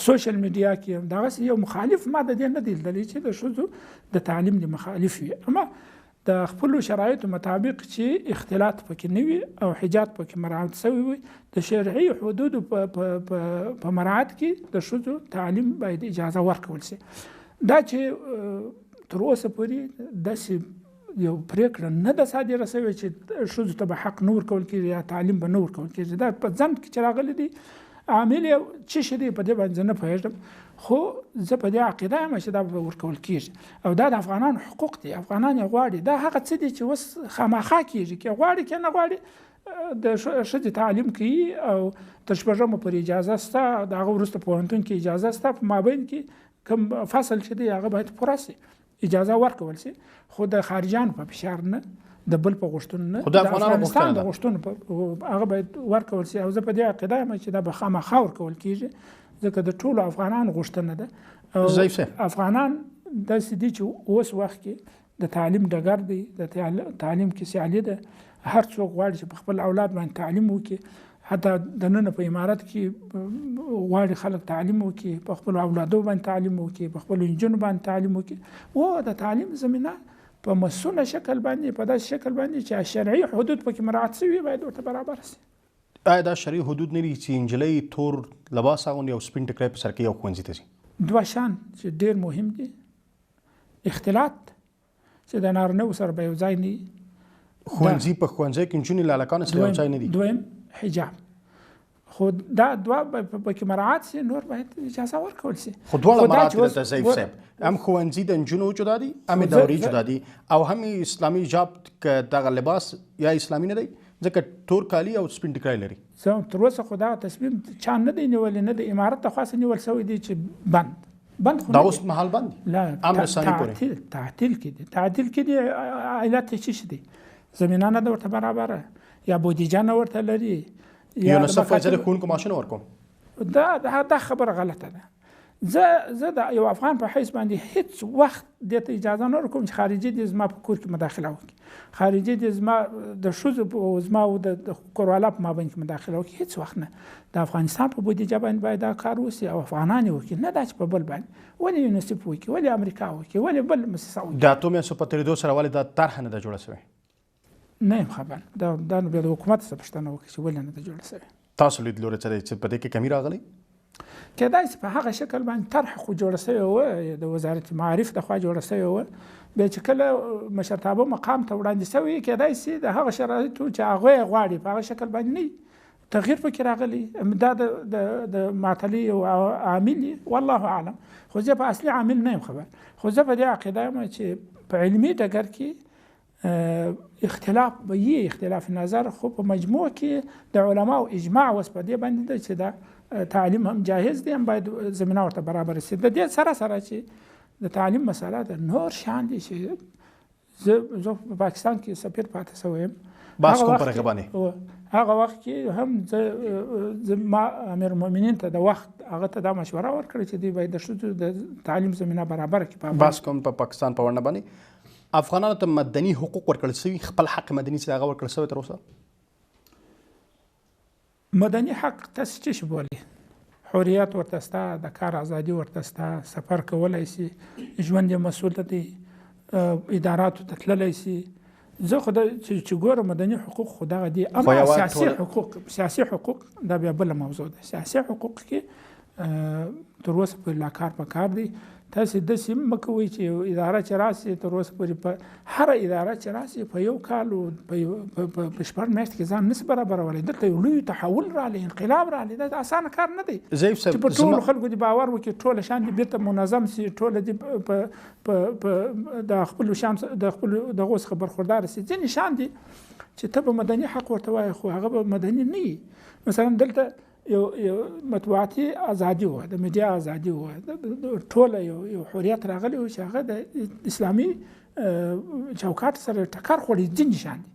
سوشل میډیا کې دغسې یو مخالف ما د دې نه دی لیدلی چې د ښځو د تعلیم د مخالف وي. اما د خپلو شرایطو مطابق چې اختلاط پکې نه وي او حجاب پکې مراعات شوی وي، د شرعي حدودو په مراعات کې د ښځو تعلیم باید اجازه ورکول شي. دا چې تر اوسه پورې داسې یو پرېکړه نه ده صادره شوې چې ښځو ته به حق نه ورکول کېږي یا تعلیم به نه ورکول کېږي، دا په ځنډ کې چې راغلي دي عامل یې څه شی دی په دې باندې زه نه پوهېږم، خو زه په دې عقیده یم چې دا به ورکول کېږي او دا د افغانانو حقوق دي، افغانان یې غواړي. دا هغه څه دي چې اوس خامخا کېږي، که غواړي که نه غواړي د ښځې تعلیم کوي او تر شپږمو پورې اجازه شته، د هغه وروسته پوهنتون کې اجازه شته، په مابین کې کوم فصل چې دی هغه باید پوره شي، اجازه ورکول شي، خو د خارجانو په فشار نه، د بل په غوښتنو نه، خو د افغانانو افغانستان غوښتنه د غوښتنو هغه باید ورکول شي. او زه په دې عقیده یم چې دا به خامخا ورکول کېږي، ځکه د ټولو افغانانو غوښتنه ده. او ضعیف صاحب. افغانان داسې دي چې اوس وخت کې د تعلیم ډګر دی، د تعلیم کې سیالي ده، هر څوک غواړي چې په خپل اولاد باندې تعلیم وکړي، حتی دننه په امارت کې غواړي خلک تعلیم وکړي، په خپلو اولادو باندې تعلیم وکړي، په خپلو نجونو باندې تعلیم وکړي. او د تعلیم زمینه په مصونه شکل باندې، په داسې شکل باندې چې شرعي حدود پکې مراعات شوي باید ورته برابر شي. آیا دا شرعي حدود نه دي چې نجلۍ تور لباس اغوندي او سپین ټکری په سر کوي او ښوونځي ته ځي؟ دوه شیان چې ډېر مهم دي، اختلاط چې د نارینه سره به یو ځای نه وي، ښوونځي په ښوونځي کې نجونې له هلکانو سره یو ځای نه دي. دویم حجاب، خو دا دوه پکې مراعات شي، نور باید اجازه ورکول شي. خو دواړه خو دا مراعات چې اوس دي ضعیف صاحب، هم ښوونځي د نجونو جدا دي، هم یې دورې جدا دي، او هم یې اسلامي حجاب که دغه لباس یا اسلامي نه دی، ځکه تور کالي او سپین ټکری لري. زه تر اوسه خو دا تصمیم چا نه دی نیولی، نه د امارت له خوا څخه نیول شوی دی چې بند بند خو دا نه اوس دی. مهال بند دی. لا، امر ثاني پورې. تعطیل کې دی، تعطیل کې دی. علت یې څه شي دی؟ زمینه نه ده ورته برابره، یا بودیجه نه ورته لري، یا یونسف د وایي زه د مکاتبو ښوونکو معاشونه ورکوم. دا خبره غلطه ده. زه د یو افغان په حیث باندې هیڅ وخت دې ته اجازه نه ورکوم چې خارجي دې زما په کور کې مداخله وکړي، خارجي دې زما د ښځو زما او د کوروالا په مابین کې مداخله وکړي، هیڅ وخت نه. د افغانستان په بودیجه باندې باید دا کار وشي او افغانان یې وکړي، نه دا چې په بل باندې. ولې یونسف وکړي، ولې امریکا وکړي، ولې بل موسسه وکړي؟ د اتو میاشتو په تېرېدو سره ولې دا طرحه نه ده جوړه شوې؟ نه یم خبر، دا نو بیا د حکومت څخه پوښتنه وکړي چې ولې نه ده جوړه شوې. تاسو لیدلوری څه دی چې په دې کې کمی راغلی؟ کېدای شي په هغه شکل باندې طرح خو جوړه شوې وه، د وزارت معارف د خوا جوړه شوې وه، بیا چې کله مشرتابه مقام ته وړاندې شوې، کېدای شي د هغه شرایطو چې هغوی یې غواړي په هغه شکل باندې نه وي، تغییر پکې راغلی. دا د معطلۍ یو عامل وي، والله اعلم. خو زه په اصلي عامل نه یم خبر، خو زه په دې عقیده یم چې په علمي ډګر کې اختلاف به یې، اختلاف نظر، خو په مجموع کې د علماو اجماع اوس په دې باندې ده چې دا تعلیم هم جاهز دی، هم باید زمینه ورته برابره شي. د دې سره سره چې د تعلیم مسله ده، نور شیان دي چې زه په پاکستان کې سفیر پاتې شوی یم. بحث کوم پر هغه باندې. هغه وخت کې هم زه ما امیر المؤمنین ته د وخت هغه ته دا مشوره ورکړه چې دوی باید د ښځو د تعلیم زمینه برابره کړي. په بحث کوم په پاکستان په ورنه باندې. افغانانو ته مدني حقوق ورکړل شوي، خپل حق مدني چې هغه ورکړل شوی تر اوسه؟ مدني حق تاسو څه شي بولئ؟ حریت ورته شته، د کار ازادي ورته شته، سفر کولی شي، ژوند یې مسؤل دی، اداراتو ته تللی شي. زه خو چې ګورم مدني حقوق خو دغه دي، اما خو یوه ټوله سیاسي حقوق دا بیا بله موضوع ده. سیاسي حقوق کې تر اوسه پورې لا کار په کار دی. تاسې داسې مه کوئ چې یو اداره چې راسي تر اوسه پورې په هره اداره چې راسي په یو کال او په 6 میاشتو کې ځان نسي برابرولی. دلته یو لوی تحول راغلی، انقلاب راغلی، دا اسانه کار نه دی چې په ټولو خلکو دې باور وکړي، ټول شیان دې بیرته منظم سي، ټول دې په د خپلو شیان د خپلو دغو څخه برخوردار سي. ځینې شیان دي چې ته به مدني حق ورته وایې خو هغه به مدني نه وي. مثلا دلته یو یو مطبوعاتي ازادي وه، د میډیا ازادي وه، ټوله یو حریت راغلی و چې هغه د اسلامي چوکاټ سره ټکر خوړي ځینې شیان دي.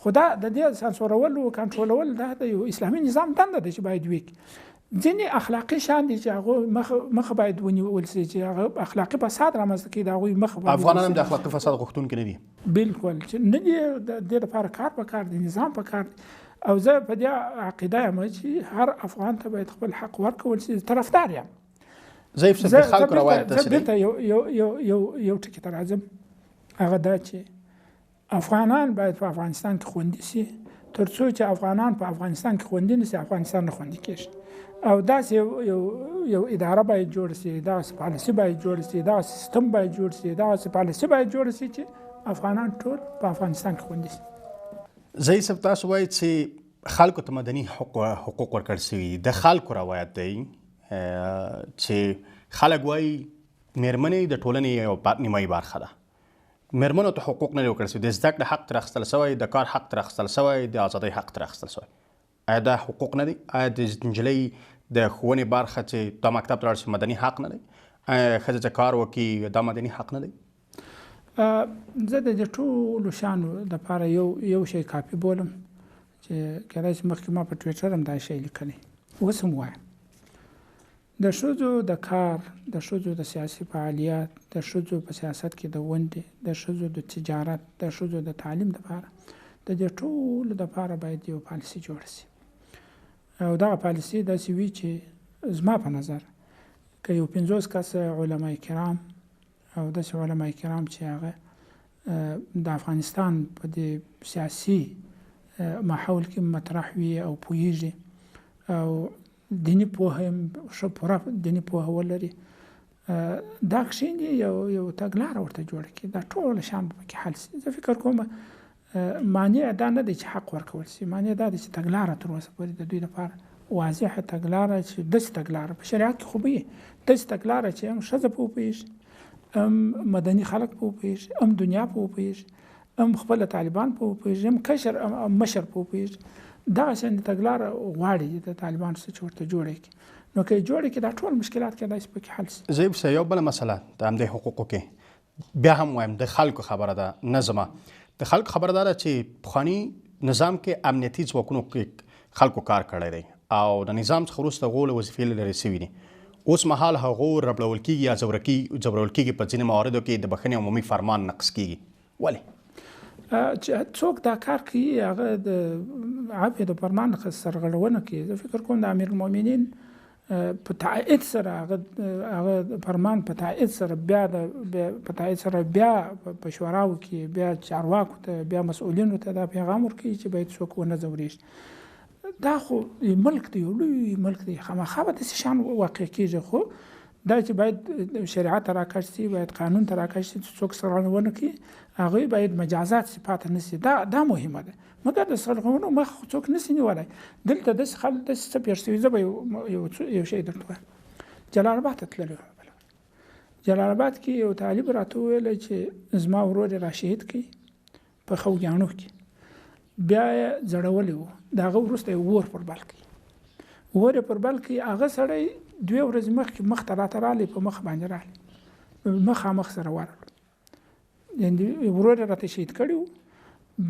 خو دا د دې سانسورول او کنټرولول دا د یو اسلامي نظام دنده ده چې باید وکړي. ځینې اخلاقي شیان دي چې هغه مخه باید ونیول سي، چې هغه اخلاقي فساد رامنځته کوي، د هغوی مخه باید افغانان هم د اخلاقي فساد غوښتونکي نه دي. بالکل چې نه دي، د دې لپاره کار پکار دی، نظام پکار دی. او زه په دې عقیده یم چې هر افغان ته باید خپل حق ورکول شي، طرفدار یم. ضعیف صاحب، د خلکو روایت داسې دی. زه بیرته یو ټکي ته راځم، هغه دا چې افغانان باید په افغانستان کې خوندي سي. تر څو چې افغانان په افغانستان کې خوندي نه سي، افغانستان نه خوندي کېږي. او داسې یو اداره باید جوړه سي، داسې پالیسي باید جوړه سي، داسې سیستم باید جوړ سي، داسې پالیسي باید جوړه سي چې افغانان ټول په افغانستان کې خوندي سي. ضعیف صاحب، تاسو وایئ چې خلکو ته مدني حقوق ورکړل سوي دي. د خلکو روایت دی چې خلک وایي مېرمنې د ټولنې یو نیمایي برخه ده، مېرمنو ته حقوق نه دي ورکړل سوي، د زده کړې حق ترې اخیستل سوی، د کار حق ترې اخیستل سوی، د ازادۍ حق ترې اخیستل سوی. آیا دا حقوق نه دي؟ آیا د نجلۍ د ښوونې برخه چې دا مکتب ته لاړ شي مدني حق نه دی؟ آیا ښځه چې کار وکړي دا مدني حق نه دی؟ زه د دې ټولو شیانو دپاره یو شی کافي بولم چې کېدای شي مخکې ما په ټویټر هم دا شی لیکلی، اوس هم وایم. د ښځو د کار، د ښځو د سیاسي فعالیت، د ښځو په سیاست کې د ونډې، د ښځو د تجارت، د ښځو د تعلیم دپاره، د دې ټولو دپاره باید یو پالیسي جوړه شي. او دغه پالیسي داسې وي چې زما په نظر که یو 50 کسه علمای کرام او داسې علمای کرام چې هغه د افغانستان په دې سیاسي ماحول کې مطرح وي او پوهیږي او دیني پوهه هم ښه پوره دیني پوهه ولري، دا کښېني یو تګلاره ورته جوړه کړي، دا ټول شیان به پکې حل شي. زه فکر کوم مانع دا نه دی چې حق ورکول شي، مانع دا دی چې تګلاره تر اوسه پورې د دوی لپاره واضحه تګلاره چې داسې تګلاره په شریعت کې خو به وي، داسې تګلاره چې هم ښځه په وپوهېږي، هم مدني خلک په وپوهېږي، هم دنیا په وپوهېږي، هم خپله طالبان په وپوهېږي، هم کشر هم مشر په وپوهېږي. دغه شان تګلاره غواړي د طالبانو څخه چې ورته جوړه کړي. نو که یې جوړه کړي دا ټول مشکلات کېدای شي پکې حل شي. ضعیف صاحب، یو بله مسله د همدې حقوقو کې بیا هم وایم د خلکو خبره ده نه زما. د خلکو خبره دا ده چې پخواني نظام کې امنیتي ځواکونو کې خلکو کار کړی دی او د نظام څخه وروسته هغو له وظیفې لرې سوي دي. اوس مهال هغو ربړول کېږي یا ځورول کېږي، په ځینې مواردو کې د بښنې عمومي فرمان نقض کېږي. ولې؟ چې څوک دا کار کوي هغه د عفوې د فرمان څخه سرغړونه کوي. زه فکر کوم د امیرالمؤمنین په تایید سره هغه فرمان په تایید سره بیا په تایید سره بیا په شوراو کې بیا چارواکو ته بیا مسؤلینو ته دا پیغام ورکوي چې باید څوک ونه ځورېږي. دا خو ملک دی، یو لوی ملک دی، خامخا به داسې شیان واقع کېږي. خو دا چې باید شریعت ته راکش شي، باید قانون ته راکش شي چې څوک سرغړونه کوي هغوی باید مجازات شي، پاتې نه شي. دا مهمه ده. مګر د سرغړونو مخ خو څوک نه شي نیولی. دلته داسې خلک داسې څه پېښ شوي. زه به یو شی درته ووایم. جلال آباد ته تللی وم، جلال آباد کې یو طالب راته وویل چې زما ورور یې را شهید کړي په خوږیاڼو کې، بیا یې ځړولی و، د هغه وروسته یې اور پر بل کړي، اور یې پر بل کړي. هغه سړی 2 ورځې مخکې مخ ته راته راغلی، په مخ باندې راغلی، مخامخ سره ورغلو، یعنې ورور یې راته شهید کړی و،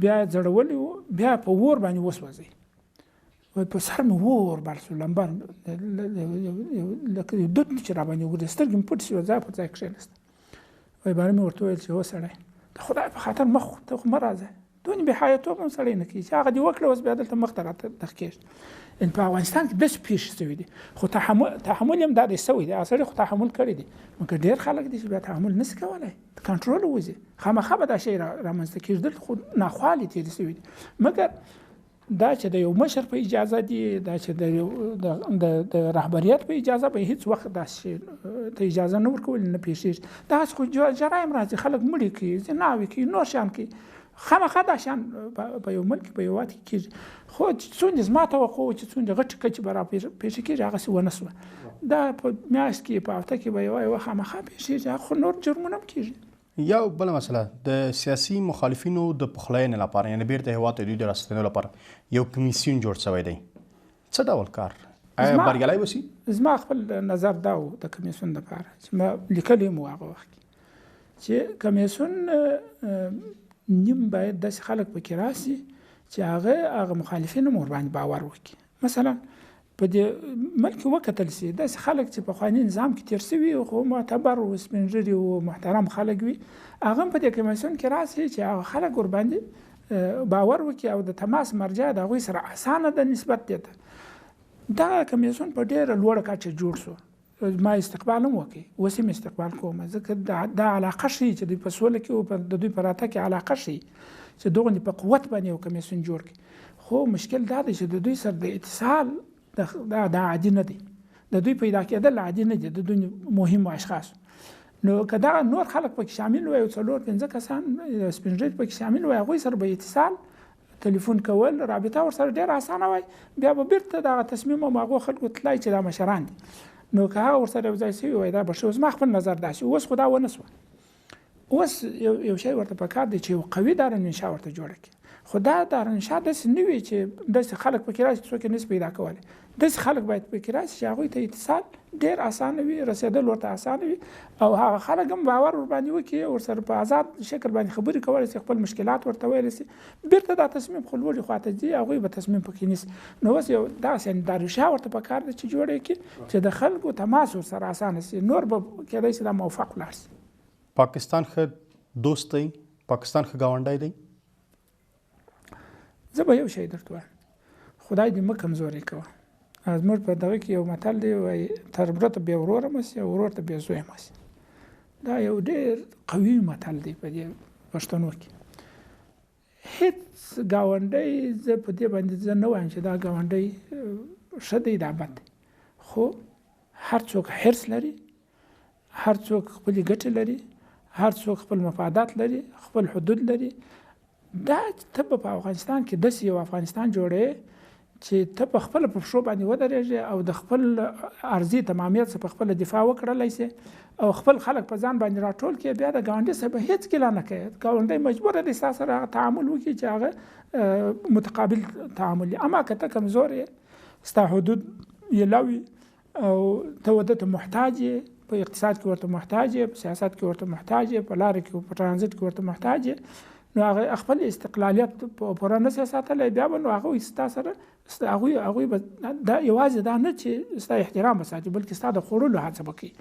بیا یې ځړولی و، بیا په اور باندې وسوځی. وایي په سر مې اور بل شو، لمبه لکه یو دود چې راباندې وګرځي، سترګې مې پټې شوې، ځای پر ځای کښېناسته. وایي باره مې ورته وویل چې هو سړی، د خدای په خاطر مخ ته خو مه راځه، دونې بې حیاتوب هم سړی نه کوي چې هغه دې وکړه اوس بیا دلته مخ ته راته دخکېږي. یعنې په افغانستان کې داسې پېښې شوې دي، خو تحمل یې هم دا دی شوی دی، هغه سړي خو تحمل کړی دی، مګر ډېر خلک دي چې بیا تحمل نه شي کولی، کنټرول ووځي، خامخا به دا شی رامنځته کېږي. دلته خو ناخوالې تېرې شوې دي، مګر دا چې د یو مشر په اجازه دي، دا چې د رهبریت په اجازه به هیڅ وخت داسې ته اجازه نه ورکول، نه پېښېږي. داسې خو جرایم راځي، خلک مړي کوي، زناوې کوي، نور شیان کوي، خامخا دا شیان په یو ملک په یو هېواد کې کېږي. خو چې څومره زما توقع وه چې څومره غټې کچې به را پېښې کېږي، هغسې ونه شوه. دا په میاشت کې په هفته کې به یوه یوه خامخا پېښېږي، هغه خو نور جرمونه هم کېږي. یو بله مسله د سیاسي مخالفینو د پخلاینې لپاره، یعنې بیرته هېواد ته دوی د راستنېدو لپاره یو کمیسیون جوړ شوی دی، څه ډول کار آیا بریالی وسی؟ زما خپل نظر دا و د کمیسیون لپاره چې ما لیکلی هم و هغه وخت کې چې کمیسیون نیم باید داسې خلک پکې راسي چې هغه مخالفین هم ورباندې باور وکړي. مثلا په دې ملک کې وکتل شي داسې خلک چې پخواني نظام کې تېر شوي خو معتبر و سپین ږیري و محترم خلک وي، هغه هم په دې کمیسیون کې راسي چې هغه خلک ورباندې باور وکړي او د تماس مرجع د هغوی سره اسانه ده نسبت دې ته. دغه کمیسیون په ډېره لوړه کچه جوړ شو، ما استقبال هم وکړ، اوس هم استقبال کوم، ځکه دا علاقه ښیي چې دوی په سوله کې او د دوی په راتګ کې علاقه ښیي چې دغوندې په قوت باندې یو کمیسیون جوړ کړي. خو مشکل دا دی چې د دوی سره د اتصال دا عادي نه دی، د دوی پیدا کېدل عادي نه دي، د دوی مهمو اشخاصو. نو که دغه نور خلک پکې شامل وای، څلور پنځه کسان سپین ږیري پکې شامل وای، هغوی سره به اتصال، تلیفون کول، رابطه ورسره ډېره اسانه وای، بیا به بیرته دغه تصمیم هم هغو خلکو تلای چې دا مشران دي. نو که هغه ورسره یو ځای شوي وای دا به ښه و. زما خپل نظر داسې. اوس خو دا ونه شوه. اوس یو شی ورته پکار دی چې یو قوي دارالانشا ورته جوړه کړي. خو دا دارالانشا داسې نه وي چې داسې خلک پکې راشي چې څوک یې نشي پیدا کولی. داسې خلک باید پکې راشي چې هغوی ته اتصال ډېر اسانه وي، رسېدل ورته اسانه وي، او هغه خلک هم باور ورباندې وکړي، ورسره په ازاد شکل باندې خبرې کولی شي، خپل مشکلات ورته ویلی شي. بیرته دا تصمیم خو لوړې خواته ځي، هغوی به تصمیم پکې نیسي. نو اوس یو داسې دارالانشا ورته پکار ده چې جوړه یې کړي چې د خلکو تماس ورسره اسانه شي، نور به کېدای شي دا موفق ولاړ شي. پاکستان ښه دوست دی، پاکستان ښه ګاونډی دی. زه به یو شی درته وایم، خدای دې مه کمزوری کوه. زموږ په دغه کې یو متل دی، وایي تربره ته بې وروره مه سي او ورور ته بې زویه مه سي. دا یو ډېر قوي متل دی په دې پښتنو کې. هیڅ ګاونډی زه په دې باندې زه نه وایم چې دا ګاونډی ښه دی دا بد دی، خو هر څوک حرص لري، هر څوک خپلې ګټې لري، هر څوک خپل مفادات لري، خپل حدود لري. دا ته به په افغانستان کې داسې یو افغانستان جوړې چې ته په خپله په پښو باندې ودرېږې او د خپل ارضي تمامیت څخه په خپله دفاع وکړلی شې او خپل خلک په ځان باندې راټول کړې، بیا د ګاونډي سره به هېڅ ګیله نه کوې. ګاونډی مجبوره دی ستا سره هغه تعامل وکړي چې هغه متقابل تعامل وي. اما که ته کمزور یې، ستا حدود یې لو وي او ته وده ته محتاج یې، په اقتصاد کې ورته محتاج یې، په سیاست کې ورته محتاج یې، په لارې کې په ترانزیت کې ورته محتاج یې، نو هغه خپل استقلالیت پوره نه شي ساتلی، بیا به نو هغوی ستا سره هغوی به دا یوازې دا نه چې ستا احترام به ساتي، بلکې ستا د خوړلو هڅه به کوي.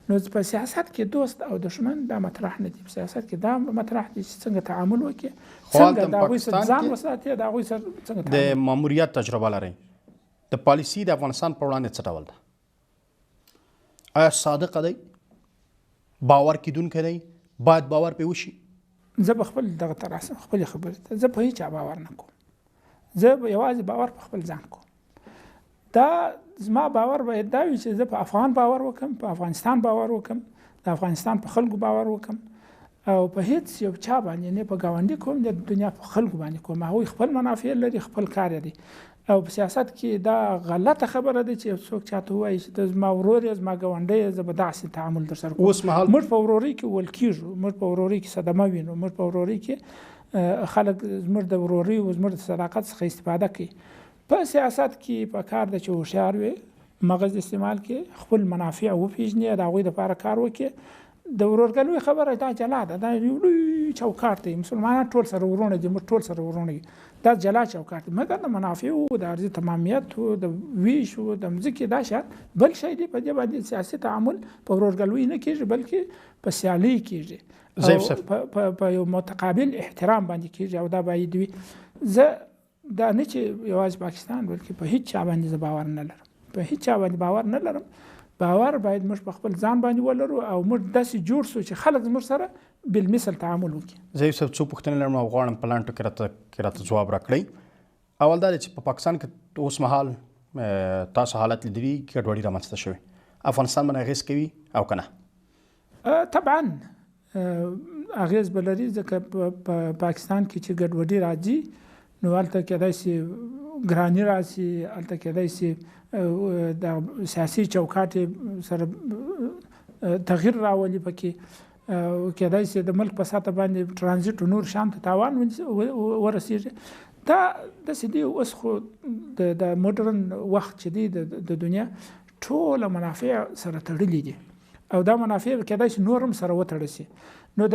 نو په سیاست کې دوست او دښمن دا مطرح نه دي، په سیاست کې دا مطرح دي چې څنګه تعامل وکړي، څنګه د هغوی سره ځان وساتي، د هغوی سره څنګه د ماموریت تجربه لرئ، د پالیسي د افغانستان په وړاندې څه ډول ده؟ آیا صادقه دی، باور کېدونکی دی، باید باور پرې وشي؟ زه به خپل دغه ته راسم، خپلې خبرې ته. زه په هیچا باور نه کوم، زه به یوازې باور په خپل ځان کوم. دا زما باور باید دا وي چې زه په افغان باور وکړم، په افغانستان باور وکړم، د افغانستان په خلکو باور وکړم، او په هیڅ یو چا باندې نه په ګاونډي کوم، نه د دنیا په خلکو باندې کوم. هغوی خپل منافع لري، خپل کار یې دی. او په سیاست کې دا غلطه خبره ده چې یو څوک چاته ووایي چې ته زما ورور یې، زما ګاونډی یې، زه به داسې تعامل در سره کوم. اوس مهال موږ په ورورۍ کې ویل کېږو، موږ په ورورۍ کې صدمه وینو، موږ په ورورۍ کې خلک زموږ د ورورۍ او زموږ د صداقت څخه استفاده کوي. په سیاست کې په کار ده چې هوښیار وي، مغز استعمال کړي، خپل منافع وپېژني، د هغوی دپاره کار وکړي. د ورورګلوۍ خبره دا جلا ده، دا یو لوی چوکاټ دی، مسلمانان ټول سره وروڼه دي، موږ ټول سره وروڼه یو، دا جلا چوکاټ دی. مګر د منافعو، د ارضي تمامیت، د ویش، د مځکې دا شیان بل شی دی. په دې باندې سیاسي تعامل په ورورګلوۍ نه کېږي، بلکې په سیالۍ کېږي، په یو متقابل احترام باندې کېږي، او دا باید وي. زه دا نه چې یوازې پاکستان، بلکې په هیڅ چا باندې زه باور نه لرم، په هیڅ چا باندې باور نه لرم. باور باید موږ په خپل ځان باندې ولرو او موږ داسې جوړ شو چې خلک زموږ سره بالمثل تعامل وکړي. ضعیف صاحب، څو پوښتنې لرم او غواړم په لنډو کې راته ځواب راکړئ. اول دا چې په پاکستان کې اوس مهال تاسو حالت لیدلی، ګډوډي رامنځته شوې، افغانستان باندې اغېز کوي او که نه؟ طبعا اغېز به لري، ځکه په پاکستان کې چې ګډوډي راځي نو هلته کېدای شي ګراني راشي، هلته کېدای شي د سیاسي چوکاټ سره تغییر راولي پکې، کېدای شي د ملک په سطح باندې ترانزیټ او نور شیان ته تاوان ورسېږي. دا داسې دی اوس خو د مډرن وخت چې دی د دنیا ټوله منافع سره تړلي دي او دا منافع کېدای شي نور هم سره وتړل شي. نو د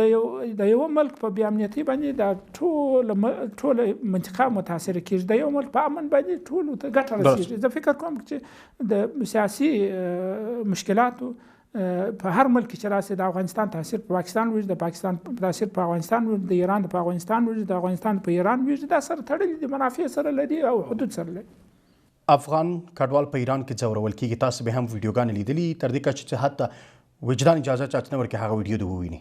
یو ملک په بې امنیتۍ باندې دا ټوله منطقه متاثره کېږي، د یو ملک په امن باندې ټولو ته ګټه رسېږي. زه فکر کوم چې د سیاسي مشکلاتو په هر ملک کې چې راسي د افغانستان تاثیر په پاکستان وي، د پاکستان تاثیر په افغانستان وي، د ایران په افغانستان وي، د افغانستان په ایران وي، دا سره تړلي دي، منافع سره لري او حدود سره لري. افغان کډوال په ایران کې ځورول کېږي، تاسو به هم ویډیوګانې لیدلي، تر دې کچې چې حتی وجدان اجازه چاته نه ورکوي هغه ویډیو دې وویني.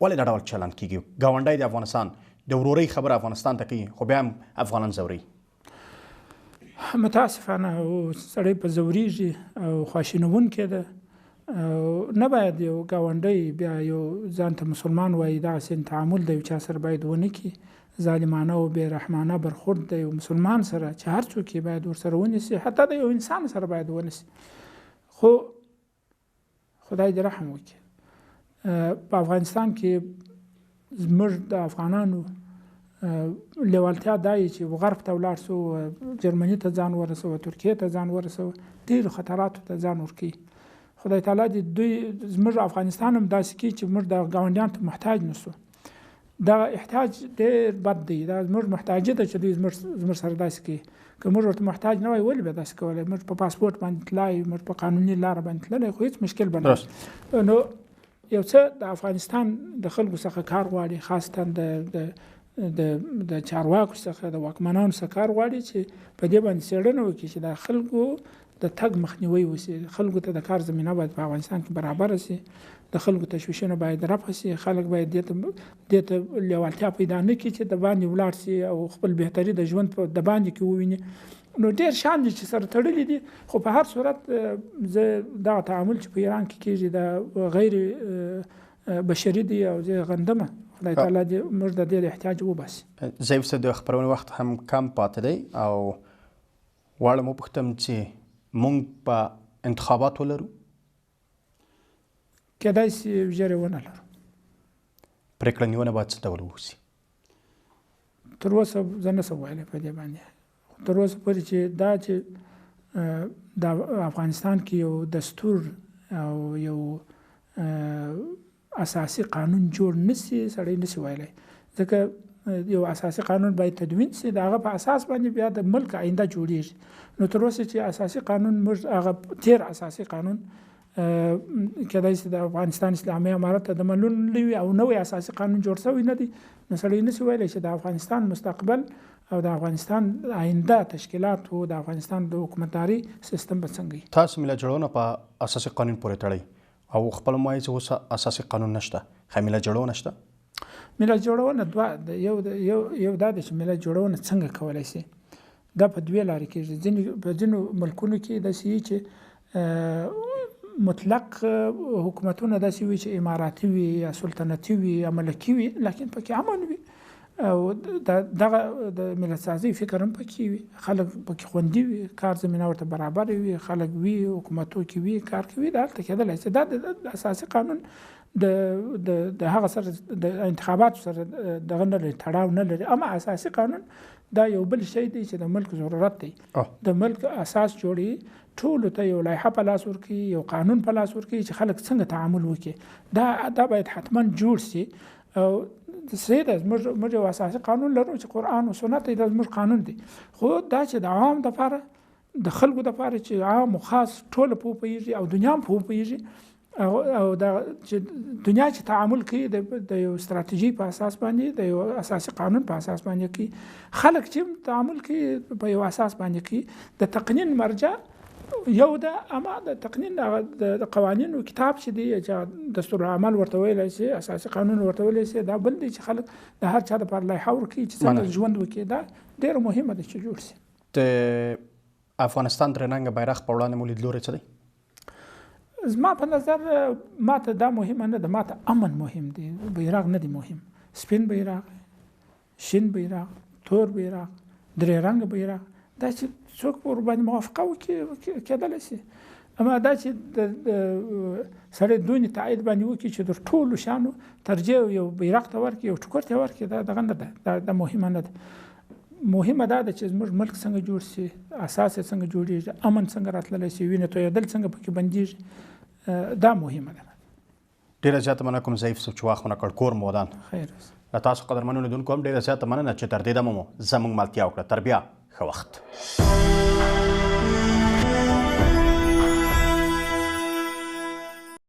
ولې دا ډول چلند کېږي؟ ګاونډی د افغانستان د ورورۍ خبره افغانستان ته کوي، خو بیا هم افغانان ځوروي. متاسفانه سړی په ځورېږي او خواشینوونکی ده. نه باید یو ګاونډی بیا یو ځان ته مسلمان وایي دغسې تعامل د یو چا سره باید ونه کړي، ظالمانه او بې رحمانه برخورد د یو مسلمان سره چې هر څوک یې باید ورسره ونیسي، حتی د یو انسان سره باید ونیسي. خو خدای دې رحم وکړي، په افغانستان کې زموږ د افغانانو لیوالتیا دا یې چې غرب ته ولاړ سو، جرمني ته ځان ورسوه، ترکیې ته ځان ورسوه، ډېرو خطراتو ته ځان ورکوي. خدای تعالی دې دوی زموږ افغانستان هم داسې کړي چې موږ د ګاونډیانو ته محتاج نه سو. دا احتیاج ډېر بد دی، دا زموږ محتاجي ده چې دوی زموږ سره داسې کوي. که موږ ورته محتاج نه وای ولې به داسې کولی؟ موږ په پاسپورټ باندې تلای، موږ په قانوني لاره باندې تللی، خو هېڅ مشکل به نه. نو یو څه د افغانستان د خلکو څخه کار غواړي، خاصتا د چارواکو څخه، د واکمنانو څخه کار غواړي چې په دې باندې څېړنه وکړي چې د خلکو د تګ مخنیوی وشي، خلکو ته د کار زمینه باید په افغانستان کې برابره شي، د خلکو تشویشونه باید رفع شي، خلک باید دې ته لیوالتیا پیدا نه کړي چې د باندې ولاړ شي او خپل بهتري د ژوند په د باندې کې وویني. نو ډېر شیان دي چې سره تړلي دي، خو په هر صورت زه دغه تعامل چې په ایران کې کېږي دا غیر بشري دی او زه غندمه. خدای تعالی دې موږ د دې احتیاج وباسي. ضعیف صاحب، د خپرونې وخت هم کم پاتې دی او غواړم وپوښتم چې موږ په انتخابات ولرو؟ کېدای شي ژر یې ونه لرو. پرېکړه نیونه باید څه ډول ووسي؟ تر اوسه زه نه شم ویلی په دې باندې، خو تر اوسه پورې چې دا چې د افغانستان کې یو دستور او یو اساسي قانون جوړ نه شي، سړی نه شي ویلی، ځکه یو اساسي قانون باید تدوین شي، د هغه په اساس باندې بیا د ملک آینده جوړیږي. نو تر اوسه چې اساسي قانون موږ هغه تیر اساسي قانون کېدای شي د افغانستان اسلامي امارت ته د منلو وي او نوی اساسي قانون جوړ شوی نه دی، نو سړی نه شي ویلی چې د افغانستان مستقبل او د افغانستان آینده تشکیلات او د افغانستان د حکومتداري سیستم به څنګه وي. تاسو ملت جوړونه په اساسي قانون پورې تړئ او خپل مو وایي چې اوس اساسي قانون نشته، ښه ملت جوړونه شته؟ ملت جوړونه دوه یو دا دی چې ملت جوړونه څنګه کولی شي، دا په دوې لارې کېږي. په ځینو ملکونو کې داسې وي چې مطلق حکومتونه داسې وي چې اماراتي وي یا سلطنتي وي یا ملکي وي، لکن پکې امن وي او دغه د ملت سازۍ فکر هم پکې وي، خلک پکې خوندي وي، کار زمینه ورته برابره وي، خلک وي، حکومتو کې وي، کار کوي، دا هلته کېدلی شي. دا د اساسي قانون د هغه سره د انتخاباتو سره دغه نه لري، تړاو نه لري. اما اساسي قانون دا یو بل شی دی چې د ملک ضرورت دی، د ملک اساس جوړوي، ټولو ته یو لایحه په لاس ورکوي، یو قانون په لاس ورکوي چې خلک څنګه تعامل وکړي. دا باید حتما جوړ شي. او صحیح ده، موږ یو اساسي قانون لرو چې قرآن او سنت دی، دا زموږ قانون دی، خو دا چې د عوام دپاره، د خلکو دپاره چې عام او خاص ټوله په وپوهېږي او دنیا هم په وپوهېږي، او دا چې دنیا چې تعامل کوي د یو ستراتیژي په اساس باندې، د یو اساسي قانون په اساس باندې کوي، خلک چې تعامل کوي په یو اساس باندې کوي. د تقنین مرجع یو دا، اما د تقنین د قوانینو کتاب چې دی، چې دستورالعمل ورته ویلی شي، اساسي قانون ورته ویلی شي، دا بل دی چې خلک د هر چا دپاره لایحه ورکوي چې څنګه ژوند وکړي، دا ډېره مهمه ده چې جوړ شي. د افغانستان درې رنګه بیرغ په وړاندې مو لیدلوری څه دی؟ زما په نظر ماته دا مهمه نه ده، ماته امن مهم دی، بیرغ نه دی مهم. سپین بیرغ، شین بیرغ، تور بیرغ، درې رنګه بیرغ، دا چې څوک ورباندې موافقه وکړي کېدلی شي. اما دا چې د سړی دونې تایید باندې وکړي چې تر ټولو شیانو ترجیح یو بیرغ ته ورکړي، یو ټوکر ته ورکړي، دا دغه نه ده، دا مهمه نه ده. مهمه دا ده چې زموږ ملک څنګه جوړ شي، اساس یې څنګه جوړېږي، امن څنګه راتللی شي، وینه تویېدل څنګه پکې بندېږي، دا مهمه ده. ډېره زیاته مننه کوم ضعیف صاحب چې وخت مو راکړ. کور مو ودان. خیر اوسه. له تاسو قدرمنو لیدونکو هم ډېره زیاته مننه چې تر دې دمه مو زموږ ملتیا وکړه. تر بیا ښه وخت.